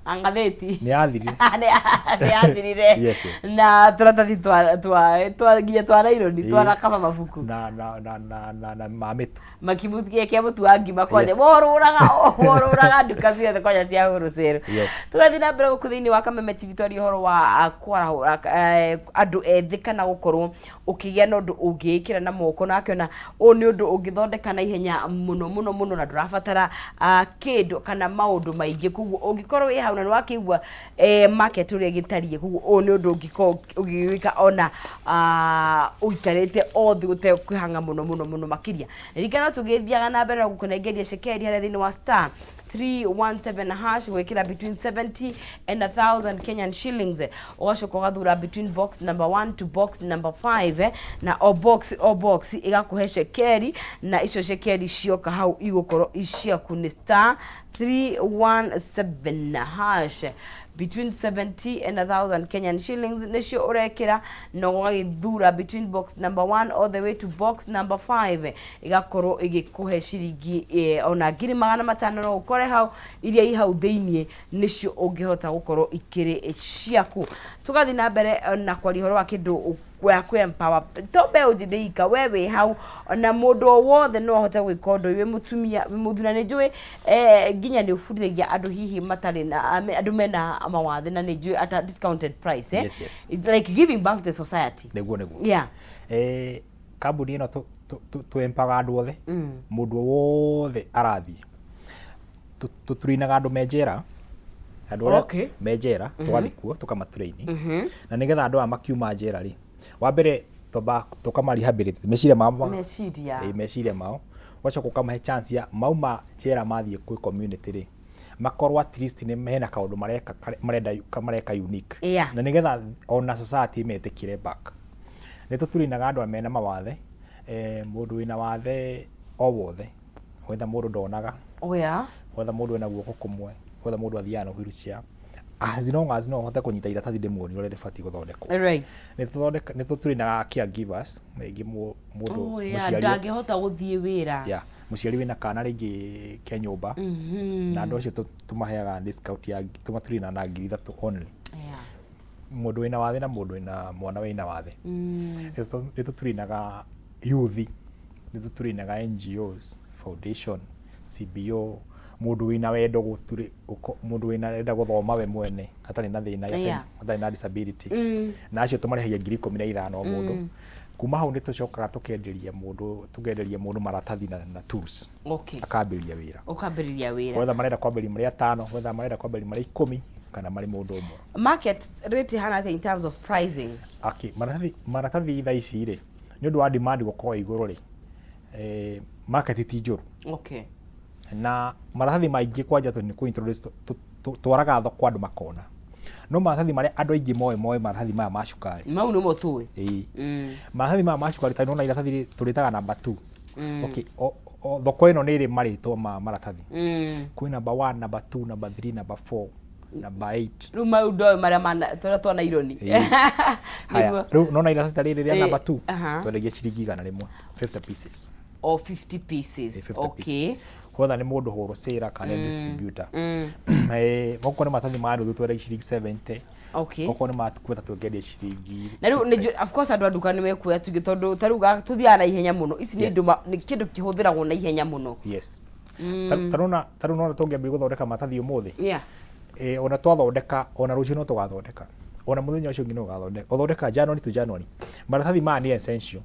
ngathĩti Nĩ yathirire. Nĩ yathirire. Yes. Na tũratathi twa nginya twa naironi twarakaba mabuku. Na ma mĩtu. Makimuthia kia mũtu wa ngima kwanja. Worũraga nduka ciothe kwanja cia wholesale. Tũgathiĩ na mbere gũkũ thĩinĩ wa Kameme TV twarie ũhoro wa kwarahũra andũ ethĩ kana gũkorwo ũkĩgĩa na ũndũ ũngĩĩkĩra na moko, na akĩona ũyũ nĩ ũndũ ũngĩthondeka na ihenya mũno mũno mũno na ndũrabatara kĩndũ kana maũndũ maingĩ. Koguo ũngĩkorwo wĩ hau na nĩwakĩigua market ũrĩa ĩgĩtariĩ, koguo ũyũ nĩ ũndũ ũngĩkorwo ũgĩwĩka ona ũikarĩte o thĩ ũtekwĩhang'a mũno mũno mũno makĩria. Ririkana tũgĩthiaga na mbere na gũkũnengeria cekeri harĩa thĩinĩ wa star 317 hash, gwĩkĩra between 70 and 1000 Kenyan shillings, ũgacoka ũgathura between box number 1 to box number 5, na o box ĩgakũhe cekeri, na icio cekeri cioka hau igũkorwo i ciaku. Nĩ star 317 hash, between 70 and 1000 Kenyan shillings nĩcio ũrekĩra, na ũgagĩthura between box number 1 all the way to box number 5, ĩgakorwo ĩgĩkũhe ciringi ona 500,000 no ũkore hau, iria i hau thĩiniĩ nĩcio ũngĩhota gũkorwo ikĩrĩ ciaku. Tũgathiĩ na mbere na kwaria ũhoro wa kĩndũ ya kwĩ empower to mbeũ njĩthĩ ika, we wĩ hau na mũndũ o wothe no ahote gwĩka ũndũ ũyũ, wĩ mũtumia, wĩ mũthuri, na nĩ njũĩ nginya nĩ ũbundithagia andũ hihi matarĩ na andũ mena mawathe, na nĩ njũĩ at a discounted price, eh? Yes. It's like giving back to the society. Nĩguo. Kambuni ĩno tũ-empower andũ othe, mũndũ o wothe arathiĩ. Tũturainaga andũ me njera, andũ arĩa me njera, tũgathiĩ kuo tũkamaturaini, na nĩgetha andũ aya makiuma njera rĩ, wa mbere twambaga tũkama rehabilitate meciria mao Meciria. Ĩĩ, meciria mao, ũgacoka ũkamahe chance ya mauma njera mathiĩ kwĩ community rĩ, makorwo at least nĩ hena kaũndũ mareka marenda mareka unique, na nĩgetha ona society ĩmetĩkĩre back. Nĩ tũturinaga andũ mena mawathe, mũndũ wĩna wathe o wothe, whether mũndũ ndonaga, whether mũndũ ena guoko kũmwe, whether mũndũ athiaga na wheelchair, as long as no hote kũnyita iratathi ndĩmuonie ũrĩa rĩbatiĩ gũthondekwo. Nĩ tũturinaga caregivers, rĩngĩ mũndũ mũciari ndangĩhota gũthiĩ wĩra. Yeah, mũciari wĩna kana rĩngĩ ke nyũmba, na andũ acio tũmaheaga discount ya tũmaturinaga na 3,000 only. Mũndũ wĩna wathe na mũndũ wĩna mwana wĩna wathe. Nĩ tũturinaga youth, nĩ tũturinaga NGOs, foundation, CBO, mũndũ wĩna wendo gũturĩ, mũndũ wĩna arenda gũthoma we mwene atarĩ na thĩna, atarĩ na disability. Na acio tũmarĩhagia 15,000 o mũndũ. Kuma hau nĩ tũcokaga tũkenderia mũndũ maratathi na tools. Akambĩrĩria wĩra. Ũkambĩrĩria wĩra. Whether marenda kwambĩrĩria marĩ atano, whether marenda kwambĩrĩria marĩ 10 kana marĩ mũndũ ũmwe. Market rate ĩhana atĩa in terms of pricing? Okay, maratathi thaa ici rĩ, nĩ ũndũ wa demand gũkorwo igũrũ rĩ, market ti njũru. Na maratathi maingĩ kwanja tondũ nĩ kũ introduce twaraga thoko andũ makona. No maratathi marĩa andũ aingĩ moĩ maratathi maya ma cukari. Mau nĩmo tũĩ. Ĩĩ. Maratathi maya ma cukari ta nĩwona iratathi rĩ tũrĩtaga number 2. Okay, o thoko ĩno nĩ ĩrĩ marĩtwa ma maratathi. Kwĩ number 1, number 2, number 3, number 4, number 8. Rĩu mau ndoĩ marĩa mana tũrĩa twa naironi. Haya, rĩu nona iratathi ta rĩrĩ rĩa number 2 twendagia ciringi 100, 50 pieces. O 50 pieces. 50 pieces. Whether nĩ mũndũ wholesaler kana nĩ distributor. Okorwo nĩ maratathi ma nuthu twendagia ciringi 70. Okorwo nĩ ma kweta tũngendia ciringi Na rĩu nĩ of course andũ a nduka nĩ mekuoya tuge tondũ ta rĩu tũthiaga na ihenya mũno. Ici nĩ indo nĩ kĩndũ kĩhũthĩragwo na ihenya mũno. Yes. Ta rĩu nona tũngĩambia gũthondeka maratathi ũmũthĩ. Ona twathondeka ona rũciũ no tũgathondeka. Ona mũthenya ũcio ũngĩ no ũgathondeka. Ũthondeka January to January. Maratathi maya nĩ essential.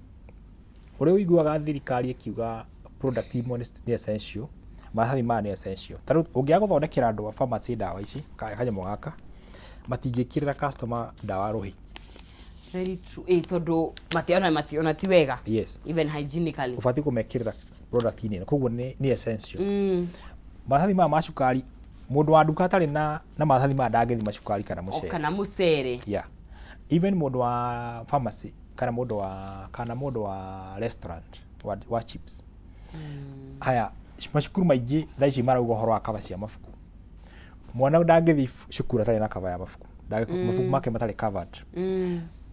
Ũrĩa ũiguaga thirikari ĩkiuga product imwe nĩ essential, maratathi maya nĩ essential. Ta rĩu ũngĩaga gũthondekera andũ a pharmacy ndawa ici, kanyamũ gaka, matingĩkĩrĩra customer ndawa rũhĩ. Very true. Tondũ mationa mationa ti wega. Yes. Even hygienically. Ũbatiĩ kũmekĩrĩra product-inĩ ĩno, koguo nĩ essential. Maratathi maya ma cukari, mũndũ wa nduka atarĩ na maratathi maya ndangĩthima cukari kana mũcere. Kana mũcere. Yeah. Even mũndũ wa pharmacy kana mũndũ wa restaurant wa chips. Haya, macukuru maingĩ thaa ici marauga ũhoro wa cover cia mabuku. Mwana ndangĩthiĩ cukuru atarĩ na cover ya mabuku. Mabuku make matarĩ covered.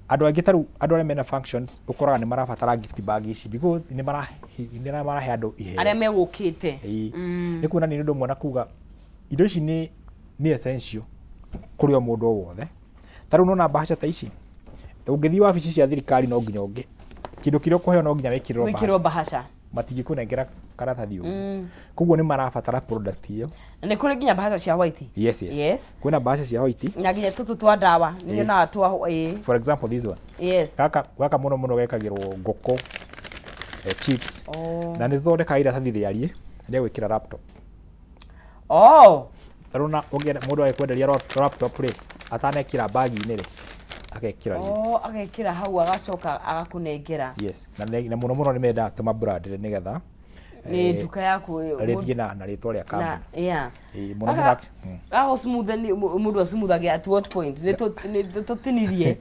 Andũ angĩ ta rĩu andũ arĩa mena functions ũkoraga nĩ marabatara gift bag ici because nĩ marahe andũ iheo. Arĩa megũkĩte. Ĩĩ. Nĩ kuonania nĩ ũndũ mwana kuga indo ici nĩ essential kũrĩ o mũndũ o wothe. Ta rĩu nona mbahaca ta ici, ũngĩthiĩ wabici cia thirikari no nginya ũngĩ kĩndũ kĩrĩa ũkũheo no nginya wĩkĩrĩrwo Wĩkĩrwo mbahaca. Matingĩkũnengera karatathi ũguo. Koguo nĩ marabatara product ĩyo. Na nĩ kũrĩ nginya mbahaca cia white. Yes. Kwĩna mbahaca cia white. Na nginya tũtũ twa ndawa. Nĩ nyonaga twa ĩĩ. For example this one. Gaka mũno mũno gekagĩrwo ngũkũ, chips. Na nĩ tũthondekaga iratathi rĩariĩ rĩa gwĩkĩra laptop. Ta rĩu ũngĩenda mũndũ agĩkwenderia laptop rĩ, atanekĩra bagi-inĩ rĩ, agekĩra rĩngĩ. Oh, agekĩra hau agacoka agakũnengera. Yes. Na mũno mũno nĩ mendaga tũmabrandĩre nĩgetha Nĩ nduka yaku rĩthiĩ na rĩtwa rĩa kambuni. Ĩĩ, mũno mũno. Gagũ smooth nĩ mũndũ acimuthagia at what point? Nĩ tũtinirie.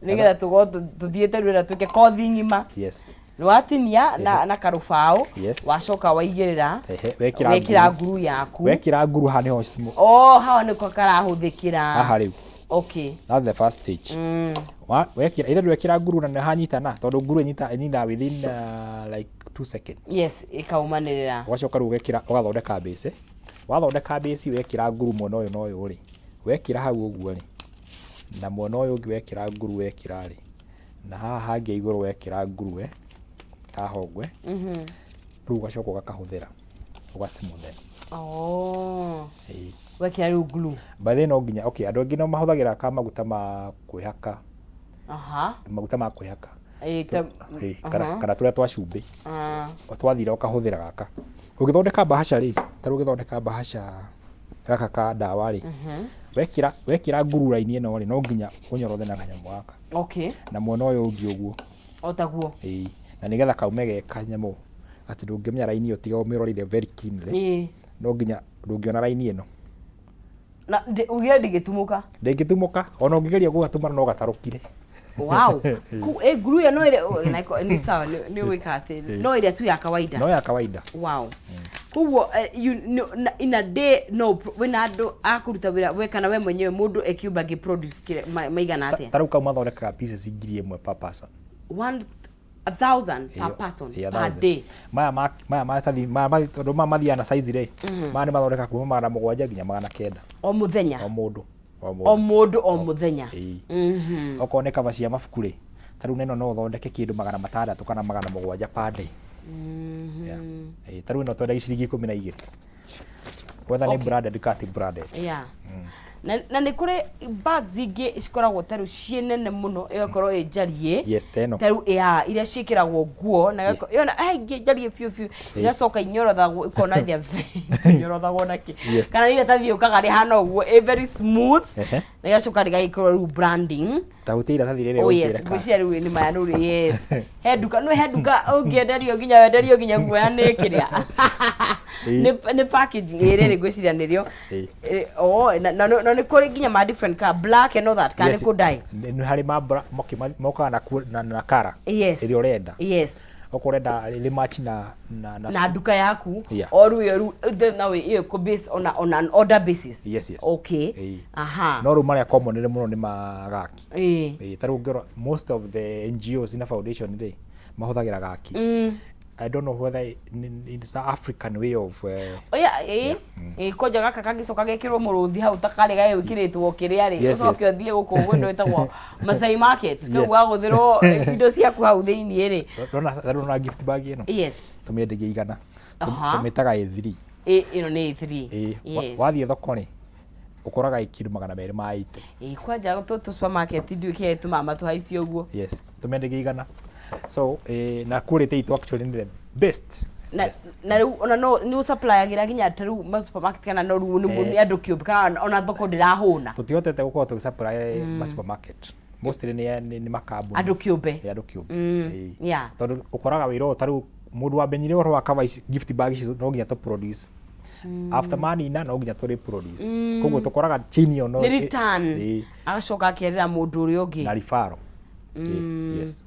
Nĩgetha tũkorwo tũthiĩte rĩu twĩke kothi ng'ima. Yes. Nĩwatinia na karũbaũ. Yes. Wacoka waigĩrĩra. Wekĩra Wekĩra nguru yaku. Wekĩra nguru haha nĩho Oh, haha nĩko karahũthĩkĩra. Haha rĩu. Okay. That's the first stage. Wekĩra, either ndwekĩra nguru na nĩhanyitana, tondũ nguru ĩnyitaga within like 2 seconds. Yes, ĩkaumanĩrĩra. Ũgacoka rĩu ũgekĩra, ũgathondeka base. Wathondeka base wekĩra nguru mwena ũyũ na ũyũ rĩ, wekĩra hau ũguo rĩ, na mwena ũyũ ũngĩ wekĩra nguru wekĩra rĩ, na haha hangĩ igũrũ wekĩra nguruwe, haha ũguo, rĩu ũgacoka ũgakahũthĩra, ũgacimuthe. Ĩĩ. Wekĩra rĩu glue. By the way no nginya, okay, andũ aingĩ no mahũthagĩra ka maguta ma kwĩhaka. Maguta ma kwĩhaka. Ĩĩ, Kana tũrĩa twa cumbĩ. Twathira ũkahũthĩra gaka. Ũgĩthondeka mbahaca rĩ, ta rĩu ũgĩthondeka mbahaca gaka ka ndawa rĩ, wekĩra nguru raini ĩno rĩ, no nginya ũnyorothe na kanyamũ gaka. Na mwena ũyũ ũngĩ ũguo. O taguo. Ĩĩ. Na nĩgetha kaume ge kanyamũ atĩ ndũngĩmenya raini ĩyo tiga ũmĩrorire very keenly. No nginya ndũngĩona raini ĩno. Na ugire ndĩngĩtumũka. Ndĩngĩtumũka, ona ũngĩgeria gũgatumũra no gatarũkire. Wow. Glue ĩyo no ĩrĩa na nĩ sawa, nĩ ũgwĩka atĩ no ĩrĩa tu ya kawaida. No ya kawaida. Wow. Koguo in a day no wĩna andũ a kũruta wĩra we kana we mwenyewe, mũndũ ekiumba angĩ produce maigana atĩa? Ta rĩu kau mathondekaga pieces 1,000 per person. 1,000 per person Ĩyo, per 1,000. day. Maya maratathi maya tondũ maya mathiaga na size rĩ, maya nĩ mathondeka kuma 700 nginya 900. O mũthenya? O mũndũ o O mũndũ. Mũndũ o mũthenya. Ĩĩ. Okorwo nĩ cover cia mabuku rĩ, ta rĩu neno no ũthondeke kĩndũ 600 kana 700 per day. Yeah. Ĩĩ, ta rĩu ĩno twendagia ciringi 12, whether nĩ branded kana ti branded. Yeah. Na nĩ kũrĩ bags ingĩ cikoragwo ta rĩu ciĩ nene mũno, ĩgakorwo ĩ njariĩ. Yes, ta ĩno. Ta rĩu ya iria ciĩkĩragwo nguo na ĩgakorwo ĩyo he ingĩ njariĩ biũ biũ, igacoka inyorothagwo ikona thia inyorothagwo na kĩ kana iratathi yũkaga rĩhana ũguo, ĩ very smooth, na igacoka rĩgagĩkorwo rĩu branding. Ta hutia iratathi rĩrĩ. Oh yes. Ũnjĩre kana. Ngwĩciria rĩu nĩ maya rĩu, yes, he nduka, no he nduka ũngĩenderio nginya wenderio nginya guoya nĩ kĩrĩa nĩ packaging ĩ rĩrĩ, ngwĩciria nĩrĩo. Oh, na nĩ kũrĩ nginya ma different color, black and all that, kana nĩ kũ dye? Nĩ harĩ ma mokaga na colour ĩrĩa ũrenda. Okorwo ũrenda rĩ match na Na nduka yaku. Yeah. O rĩu ĩyo rĩu then now ĩyo ĩkũ base on an order basis. Yes. Okay. No rĩu marĩa common mũno nĩ magaki. Ĩĩ, ta rĩu ũngĩrora most of the NGOs na foundation rĩ, mahũthagĩra gaki. I don't know whether it's an African way of Oya, ĩ kwanja gaka kangĩcoka gekĩrwo mũrũthi hau ta karĩa gagwĩkĩrĩtwo kĩrĩa rĩ, ũcoke ũthiĩ gũkũ kũndũ ĩtagwo Masai Market, kau wagũthĩrwo indo ciaku hau thĩiniĩ rĩ. Ndona ta rĩu na gift bag ĩno tũmĩendagia 100. Tũmĩtaga A3. Ĩ, ĩno nĩ A3. Ĩĩ, wathiĩ thoko rĩ, ũkoraga ĩ kĩndũ 280. Ĩ, kwanja tũ supermarket ndiũĩ kĩrĩa gĩtũmaga matũhaicie ũguo. Yes, tũmĩendagia 100. So na quality itũ actually nĩ the best. Na Best. Na rĩu ona no nĩ ũsupplyagĩra nginya ta rĩu ma supermarket, kana no rĩu nĩ nĩ andũ kĩũmbe, kana ona thoko ndĩrahũna? Tũtihotete gũkorwo tũgĩsupply ma supermarket, mostly nĩ makambuni. Andũ kĩũmbe. Nĩ andũ kĩũmbe. Ĩĩ. Tondũ ũkoraga wĩra ũyũ, ta rĩu mũndũ wamenyire ũhoro wa cover ici, gift bag ici, no nginya tũ produce, after manina no nginya tũ reproduce, koguo tũkoraga chain ĩyo no Nĩ return. Ĩĩ. Agacoka akerĩra mũndũ ũrĩa ũngĩ. Na referral. Ĩĩ, yes.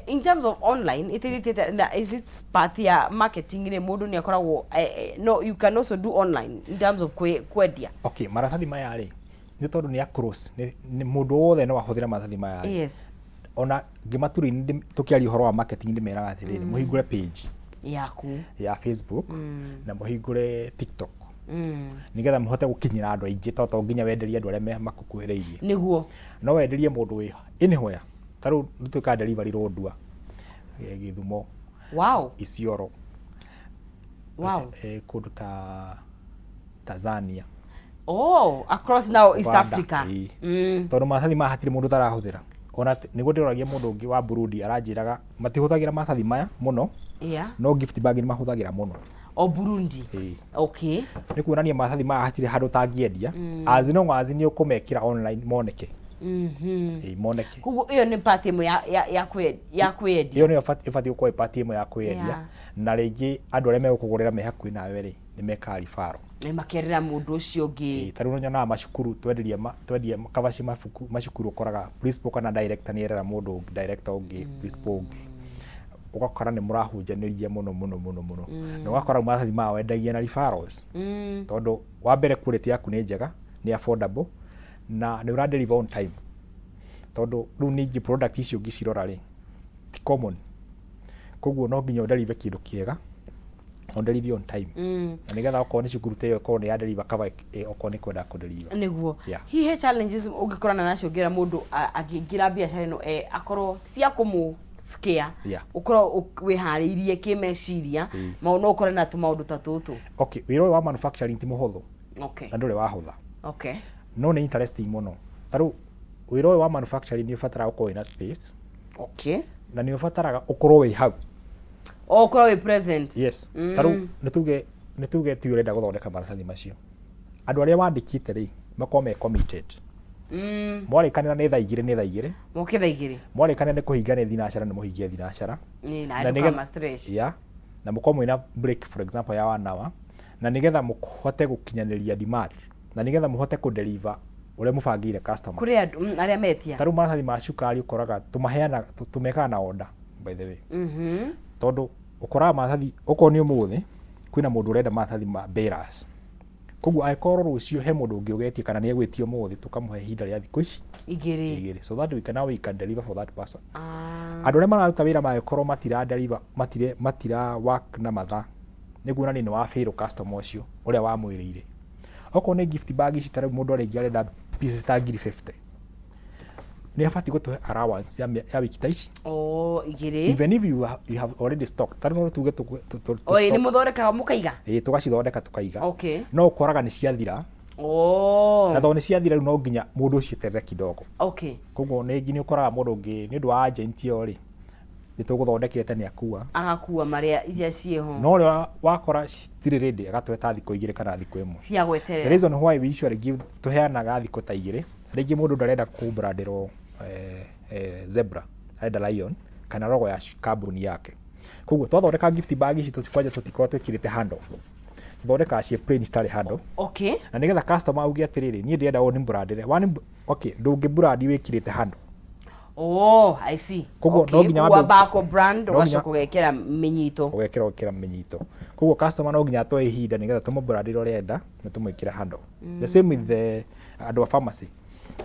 In terms of online, ĩteithĩtie na is it part ya marketing rĩ, mũndũ nĩ akoragwo no you can also do online in terms of kwendia? Okay, maratathi maya rĩ, nĩ tondũ nĩ across, nĩ mũndũ wothe no ahũthĩre maratathi maya rĩ. Ona ngĩmaturi tũkĩaria ũhoro wa marketing, ndĩmeraga atĩrĩrĩ, mũhingũre page yaku ya Facebook na mũhingũre TikTok, nĩgetha mũhote gũkinyĩra andũ aingĩ, to to nginya wenderie andũ arĩa me makũkuhĩrĩirie. No wenderie mũndũ wĩ anywhere. Ta rĩu nĩ twĩkaga delivery Lodwar, Gĩthumo, Isiolo, kũndũ ta Tanzania. Oh, across now East Uganda, Africa. Ĩĩ. Tondũ maratathi maya hatirĩ mũndũ ũtarahũthĩra. Ona nĩguo ndĩroragia mũndũ ũngĩ wa Burundi, aranjĩraga matihũthagĩra maratathi maya mũno, no gift bag nĩ mahũthagĩra mũno. O Burundi? Ĩĩ. Nĩ kuonania maratathi maya hatirĩ handũ ũtangĩendia, as long as nĩ ũkũmekĩra online moneke. Ĩĩ, moneke. Koguo ĩyo nĩ part ĩmwe ya kwĩendia. Ĩyo nĩyo ĩbatiĩ gũkorwo ĩ part ĩmwe ya kwĩendia. Na rĩngĩ andũ arĩa megũkũgũrĩra me hakuhĩ nawe rĩ, nĩ mekaga referral. Nĩ makerĩra mũndũ ũcio ũngĩ. Ĩĩ, ta rĩu nyonaga macukuru twenderia twendia cover cia mabuku macukuru, ũkoraga principal kana director nĩ erera mũndũ ũngĩ, director ũngĩ, principal ũngĩ, ũgakora nĩ mũrahunjanĩria mũno mũno mũno mũno, na ũgakora maratathi maya wendagia na referrals, tondũ wa mbere quality yaku nĩ njega, nĩ affordable, na nĩ ũra deliver on time, tondũ rĩu ningĩ product icio ũngĩcirora rĩ, ti common, koguo no nginya ũdeliver kĩndũ kĩega na ũdeliver on time, na nĩgetha okorwo nĩ cukuru ta ĩyo ĩkorwo nĩ ya deliver cover, okorwo nĩ kwenda kũdeliver. Nĩguo. Hihi he challenges ũngĩkorana nacio ũngĩra mũndũ akĩingĩra biacara ĩno, akorwo cia kũmũ scare, ũkorwo wĩharĩirie kĩmeciria, no ũkore na tũmaũndũ ta tũtũ? Okay, wĩra ũyũ wa manufacturing ti mũhũthũ, na ndũrĩ wahũtha, no nĩ interesting mũno. Ta rĩu wĩra ũyũ wa manufacturing nĩ ũbataraga ũkorwo wĩna space, na nĩ ũbataraga ũkorwo wĩ hau. O ũkorwo wĩ present. Yes. Ta rĩu nĩ tuge ti ũrenda gũthondeka maratathi macio, andũ arĩa wandĩkĩte rĩ, makorwo me committed. Mwarĩkanĩra nĩ thaa 2, nĩ thaa 2. Moke thaa 2. Mwarĩkanĩra nĩ kũhinga nĩ thinacara, nĩ mũhingie thinacara. Nĩ na Na andũ kama stress. Yeah. Na mũkorwo mwĩna break, for example, ya 1 hour, na nĩgetha mũhote gũkinyanĩria demand, na nĩgetha mũhote kũdeliver. Ũrĩa mũbangĩire customer. Kũrĩ andũ arĩa metia. Ta rĩu maratathi ma cukari ũkoraga tũmaheanaga, tũmekaga na order, by the way. Tondũ ũkoraga maratathi, okorwo nĩ ũmũthĩ kwĩna mũndũ ũrenda maratathi ma balers. Koguo angĩkorwo rũciũ he mũndũ ũngĩ ũgetia kana nĩ egwĩtia ũmũthĩ, tũkamũhe ihinda rĩa thikũ ici igĩrĩ igĩrĩ, so that we can, now we can deliver for that person. Ah. Andũ arĩa mararuta wĩra mangĩkorwo matira deliver, matire matira work na mathaa, nĩ kuonania nĩ wa fail customer ũcio ũrĩa wamwĩrĩire. Okorwo nĩ gift bag ici, ta rĩu mũndũ arĩngĩ arenda pieces ta 50,000, nĩ abatiĩ gũtũhe allowance ya wiki ta ici. Oh, igĩrĩ. Even if you have already stocked, ta rĩu no tuge Oi, nĩ mũthondekaga mũkaiga? Ĩĩ, tũgacithondeka tũkaiga. No ũkoraga nĩ ciathira. Na tondũ nĩ ciathira, rĩu no nginya mũndũ ũcio eterere kidogo. Koguo nĩ ũkoraga mũndũ ũngĩ, nĩ ũndũ wa agent ĩyo rĩ, nĩ tũgũthondekete, nĩ akua. Agakua marĩa iria ciĩho. No ũrĩa wakora citirĩ ready, agatũhe ta thikũ 2 kana thikũ 1. Cia The gweterera. reason why we usually give, tũheanaga thikũ ta 2, rĩngĩ mũndũ ndarenda kũbrandĩrwo zebra, arenda lion kana logo ya kambuni yake. Koguo twathondeka gift bag ici, kwanja tũtikoragwo twĩkĩrĩte handle, tũthondekaga ciĩ plain, citarĩ handle. Na nĩgetha customer auge atĩrĩrĩ, niĩ ndĩrenda ũũ nĩ brandĩre. One, okay, ndũngĩ brand wĩkĩrĩte handle. Oh, I see. Koguo no nginya Koguo wamba brand, no nginya- ũgacoka ũgekĩra mĩnyito. Ũgekĩra mĩnyito. Koguo customer no nginya atoe ihinda nĩgetha tũmũbrandĩre ũrĩa arenda na tũmwĩkĩre handle. The same with the andũ a pharmacy,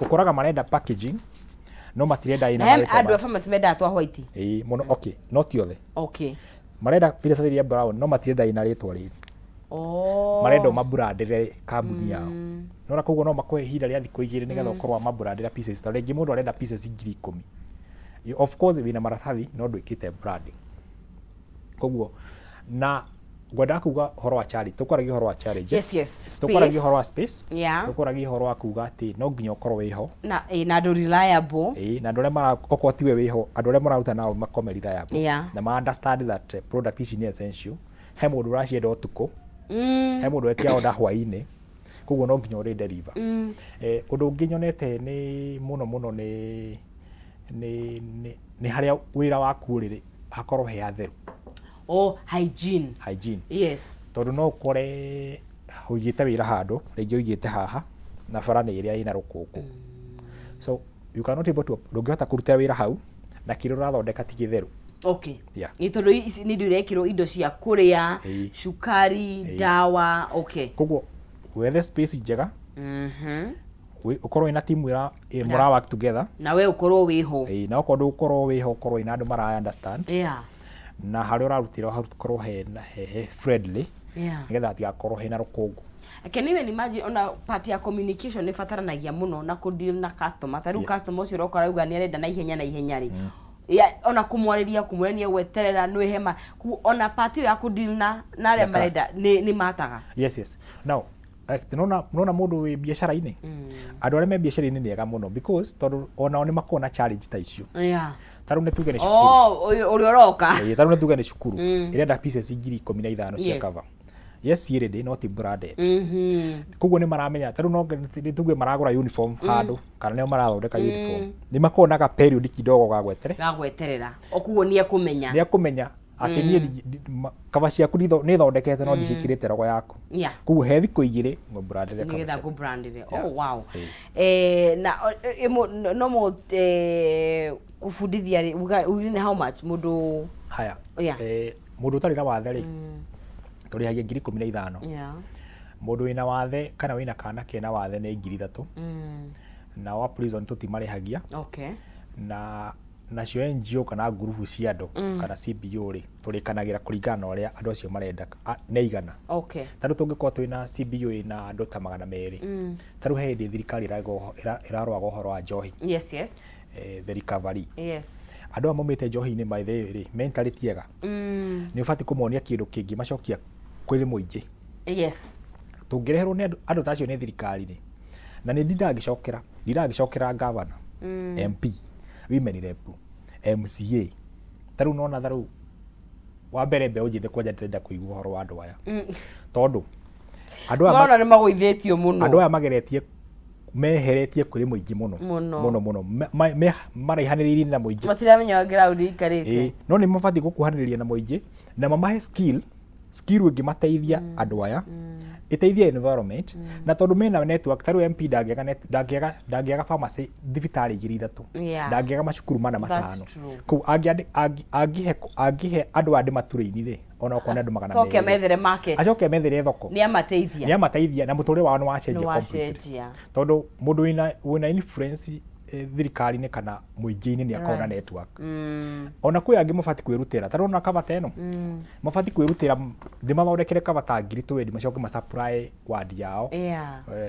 ũkoraga marenda packaging no matirenda ĩna Na he marĩtwa andũ a pharmacy mendaga twa white. Ĩĩ mũno, okay, not othe. Marenda iratathi rĩa brown no matirenda ĩna rĩtwa rĩrĩ. Marenda ũmabrandĩre kambuni yao. Nona koguo no makũhe ihinda rĩa thikũ 2 nĩgetha ũkorwo wamabrandĩra pieces. Ta rĩngĩ mũndũ arenda pieces 10,000. Of course wĩna maratathi no ndwĩkĩte branding. Koguo na ngwendaga kuga ũhoro wa challenge, tũkwaragia ũhoro wa challenge. Tũkwaragia ũhoro wa space. Tũkwaragia ũhoro wa kuga atĩ no nginya ũkorwo wĩho. Na andũ reliable. Ĩĩ, na andũ arĩa mara, okorwo tiwe wĩho, andũ arĩa mũraruta nao makorwo me reliable. Na ma understand that product ici nĩ essential. He mũndũ ũracienda ũtukũ, he mũndũ wetia order hwaĩ-inĩ, koguo no nginya ũrĩ deliver. Ũndũ ũngĩ nyonete nĩ mũno mũno nĩ harĩa wĩra waku ũrĩ rĩ, hakorwo he hatheru. Oh, hygiene. Hygiene. Tondũ no ũkore ũigĩte wĩra handũ rĩngĩ, ũigĩte haha na bara nĩ ĩrĩa ĩna rũkũngũ, so you cannot able to, ndũngĩhota kũrutĩra wĩra hau na kĩrĩa ũrathondeka ti gĩtheru. Nĩ tondũ ici nĩ indo irekĩrwo, indo cia kũrĩa, cukari, ndawa, okay. Koguo wethe space njega, ũkorwo wĩna timu ĩra mũra work together. Na we ũkorwo wĩho. Ĩĩ, na okorwo ndũgũkorwo wĩho, ũkorwo wĩna andũ mara understand. Na harĩa ũrarutĩra hakorwo he friendly, nĩgetha hatigakorwo hena rũkũngũ. Can even imagine, ona part ya communication nĩ bataranagia mũno na kũ deal na customer. Ta rĩu customer ũcio ũroka arauga nĩ arenda na ihenya na ihenya rĩ, ya, ona kũmwarĩria, kũmwĩra nĩ egweterera nĩ hema. Koguo ona part ĩyo ya kũ deal na arĩa Na marenda nĩ mataga. Yes, now nona mũndũ wĩ biacara-inĩ, andũ arĩa me biacara-inĩ nĩ ega mũno because tondũ onao nĩ makoragwo na challenge ta icio. Ta rĩu nĩ tuge nĩ cukuru. Oh, ũyũ ũrĩa ũroka. Ĩĩ, ta rĩu nĩ tuge nĩ cukuru ĩrenda pieces 15,000 cia cover. Yes, ciĩ ready no ti branded. Koguo nĩ maramenya, ta rĩu no nĩ tuge maragũra uniform handũ kana nĩo marathondeka uniform, nĩ makoragwo na ga period kidogo ga gwetere. Ga gweterera, o koguo nĩ ekũmenya. Nĩ ekũmenya atĩ niĩ cover ciaku nĩ thondekete no ndiciĩkĩrĩte logo yaku. Koguo he thikũ 2 ngũbrandĩre cover nĩgetha ciaku. Ngũbrandĩre. Yeah. Oh, wow. Ĩĩ. Na no mo kũbundithia rĩ, uga nĩ how much mũndũ? Haya. Mũndũ ũtarĩ na wathe rĩ, tũrĩhagia 15,000. Mũndũ wĩna wathe kana wĩna kana kena wathe nĩ 3,000. Nao a prison tũtimarĩhagia. Na nacio NGO kana ngurubu cia andũ kana CBO rĩ, tũrĩkanagĩra kũringana na ũrĩa andũ acio marenda, nĩ aigana. Ta rĩu tũngĩkorwo twĩna CBO ĩna andũ ta 200, ta rĩu he hĩndĩ thirikari ĩrarũaga ũhoro wa njohi, the recovery. Andũ aya maumĩte njohi-inĩ, by the way rĩ, mentally ti ega. Nĩ ũbatiĩ kũmonia kĩndũ kĩngĩmacokia kwĩ mũingĩ. Tũngĩreherwo nĩ andũ ta acio nĩ thirikari rĩ, na nĩ ndindangĩcokera governor, MP, women rep, MCA. Ta rĩu nona, ta rĩu wa mbere mbeũ njĩthĩ kwanja ndĩrenda kũigua ũhoro wa andũ aya, tondũ andũ aya Marona nĩ magũithĩtio mũno. Andũ aya mageretie, meheretie kũrĩ mũingĩ mũno. Mũno. Mũno mũno. Maraihanĩrĩirie na mũingĩ. Matiramenya ground ikarĩte. Ĩĩ, no nĩ mabatiĩ gũkuhanĩrĩria na mũingĩ na mamahe skill. Skill ĩngĩmateithia andũ aya, ĩteithie environment, na tondũ mena network, ta rĩu MP ndangĩaga ndangĩaga pharmacy, thibitarĩ igĩrĩ ithatũ, ndangĩaga macukuru mana, That's matano. true. Kũu angĩhe andũ aya ndĩmatũrĩini rĩ, ona okorwo nĩ andũ magana coke merĩ, amethere market, acoke amethere thoko, nĩ amateithia. Nĩ amateithia na mũtũrĩre wao nĩ nĩ wacenjia completely. Wacenjia. Tondũ mũndũ wĩna influence thirikari-inĩ kana mũingĩ-inĩ nĩ akoragwo na network. Ona kwĩ angĩ mabatiĩ kwĩrutĩra, ta rĩu ona cover ta ĩno, mabatiĩ kwĩrutĩra ndĩmathondekere cover ta 20,000, macoke ma supply ward yao,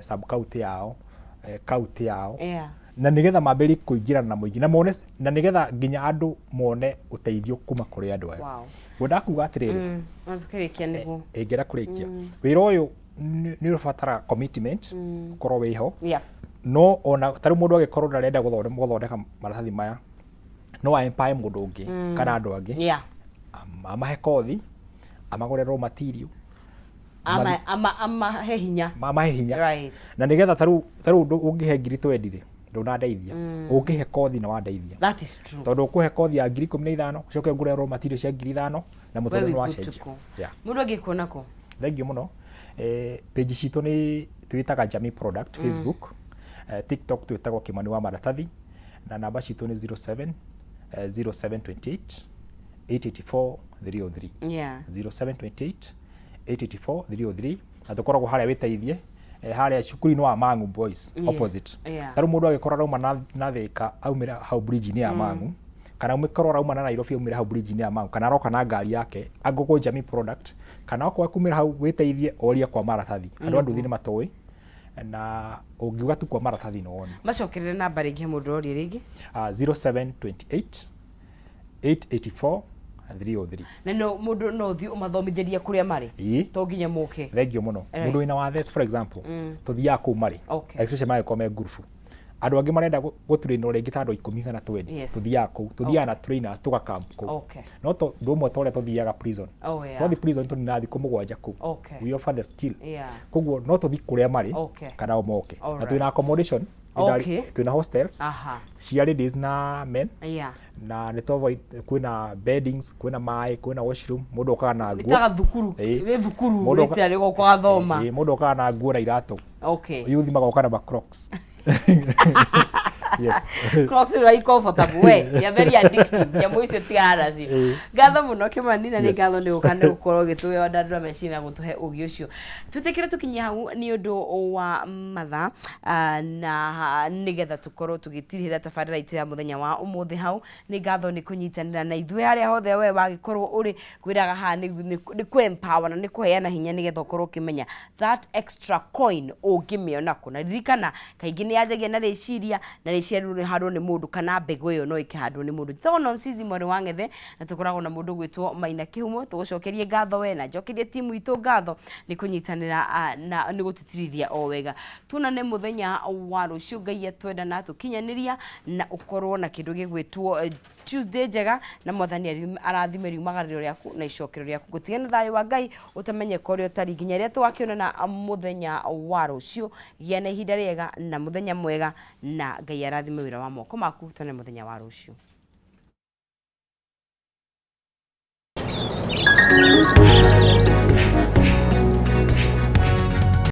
sub county yao, county yao, na nĩgetha mambĩrĩrie kũingĩrana na mũingĩ na mone, na nĩgetha nginya andũ mone ũteithio kuma kũrĩ andũ aya. Ngwendaga kuga atĩrĩrĩ, Na tũkĩrĩkia nĩguo. Ĩngĩenda kũrĩkia wĩra ũyũ, nĩ ũbataraga commitment, ũkorwo wĩho. No ona ta rĩu mũndũ angĩkorwo ndarenda gũthondeka maratathi maya, no a empower mũndũ ũngĩ kana andũ angĩ, amahe kothi, amagũre raw material, Amahe hinya. Amahe hinya. Na nĩgetha ta rĩu ũngĩhe 20,000 rĩ, ndũnandeithia. Ũngĩhe kothi nĩ wandeithia. That is true. Tondũ ũkũhe kothi ya 15,000, ũcoke ngũre raw material cia 5,000, na mũtũrĩre nĩ wacenjia. Yeah. Mũndũ angĩkuona kũ? Thengiũ mũno. Page citũ nĩ twĩtaga Jamii Product Facebook, TikTok twĩtagwo Kimani wa Maratathi, na namba citũ nĩ 07 0728 884 303. 0728 884 303, na tũkoragwo harĩa wĩteithie, harĩa cukuru-inĩ wa Mang'u Boys, opposite. Ta rĩu mũndũ agĩkorwo arauma na Thĩka, aumĩra hau bridge-inĩ ya Mang'u, kana ũmĩkorwo arauma na Nairobi, aumĩra hau bridge-inĩ ya Mang'u, kana aroka na ngari yake, angũgũ Jamii Product, kana okorwo akumĩra hau wĩteithie, orie kwa maratathi. Andũ a nduthi nĩ matũĩ, na ũngiuga tu kwa maratathi no wone. Macokerere namba rĩngĩ he mũndũ orie rĩngĩ. 0728 884 303. Na no mũndũ no ũthiĩ ũmathomithĩrie kũrĩa marĩ? Ĩĩ. To nginya mũke? Thengiũ mũno. Mũndũ wĩna wathe, for example, tũthiaga kũu marĩ, especially mangĩkorwo me ngurubu, andũ angĩ marenda gũtrainwo rĩngĩ ta andũ 10 kana 20, tũthiaga kũu, tũthiaga na trainers, tũgakamp kũu. No to ũndũ ũmwe ta ũrĩa tũthiaga prison. Twathiĩ prison tũninaga thikũ 7 kũu. We offer the skill. Koguo no tũthiĩ kũrĩa marĩ kana o moke. Na twĩna accommodation, twĩna hostels cia ladies na men, na nĩ kwĩna beddings, kwĩna maĩ, kwĩna washroom. Mũndũ okaga na nĩ nguo. Ta thukuru. Ĩĩ. Nĩ thukuru. Mũndũ rĩtĩa rĩgoka ũgathoma. Ĩĩ, mũndũ okaga na nguo na iratũ. Youth magoka na macrocs, yes. Crocs nĩ comfortable we, they are very addictive nyamũ icio, tigana nacio. Ngatho mũno Kĩmani, na nĩ ngatho nĩ gũka, nĩ gũkorwo ũgĩtũhe ndandũra meciria na gũtũhe ũgĩ ũcio. Twĩtĩkĩre tũkinye hau nĩ ũndũ wa mathaa, na nĩgetha tũkorwo tũgĩtirihĩra tabarĩra itũ ya mũthenya wa ũmũthĩ hau. Nĩ ngatho nĩ kũnyitanĩra na ithuĩ harĩa hothe we wagĩkorwo ũrĩ. Kwĩraga haha nĩ kũ empower na nĩ kũheana hinya nĩgetha ũkorwo ũkĩmenya that extra coin ũngĩmĩona kũ. Na ririkana kaingĩ nĩ yanjagia na rĩciria, na rĩciria rĩu rĩhandwo nĩ mũndũ, kana mbegũ ĩyo no ĩkĩhandwo nĩ mũndũ. Njĩtagwo Nonsizi mwarĩ wa Ng'ethe, na tũkoragwo na mũndũ gwĩtwo Maina Kĩhumo. Tũgũcokerie ngatho we, na njokerie timu itũ ngatho nĩ kũnyitanĩra, na nĩ gũtitirithia o wega. Tuonane mũthenya wa rũciũ Ngai atwenda na tũkinyanĩria, na ũkorwo na kĩndũ gĩgwĩtwo Tuesday njega, na Mwathani arathime riumagarĩro rĩaku na icokero rĩaku. Ngũtige na thayũ wa Ngai ũtamenyeka ũrĩa ũtari nginya rĩrĩa tũgakĩonana mũthenya wa rũciũ. Gĩa na ihinda rĩega na mũthenya mwega, na Ngai arathime wĩra wa moko maku. Tuonane mũthenya wa rũciũ.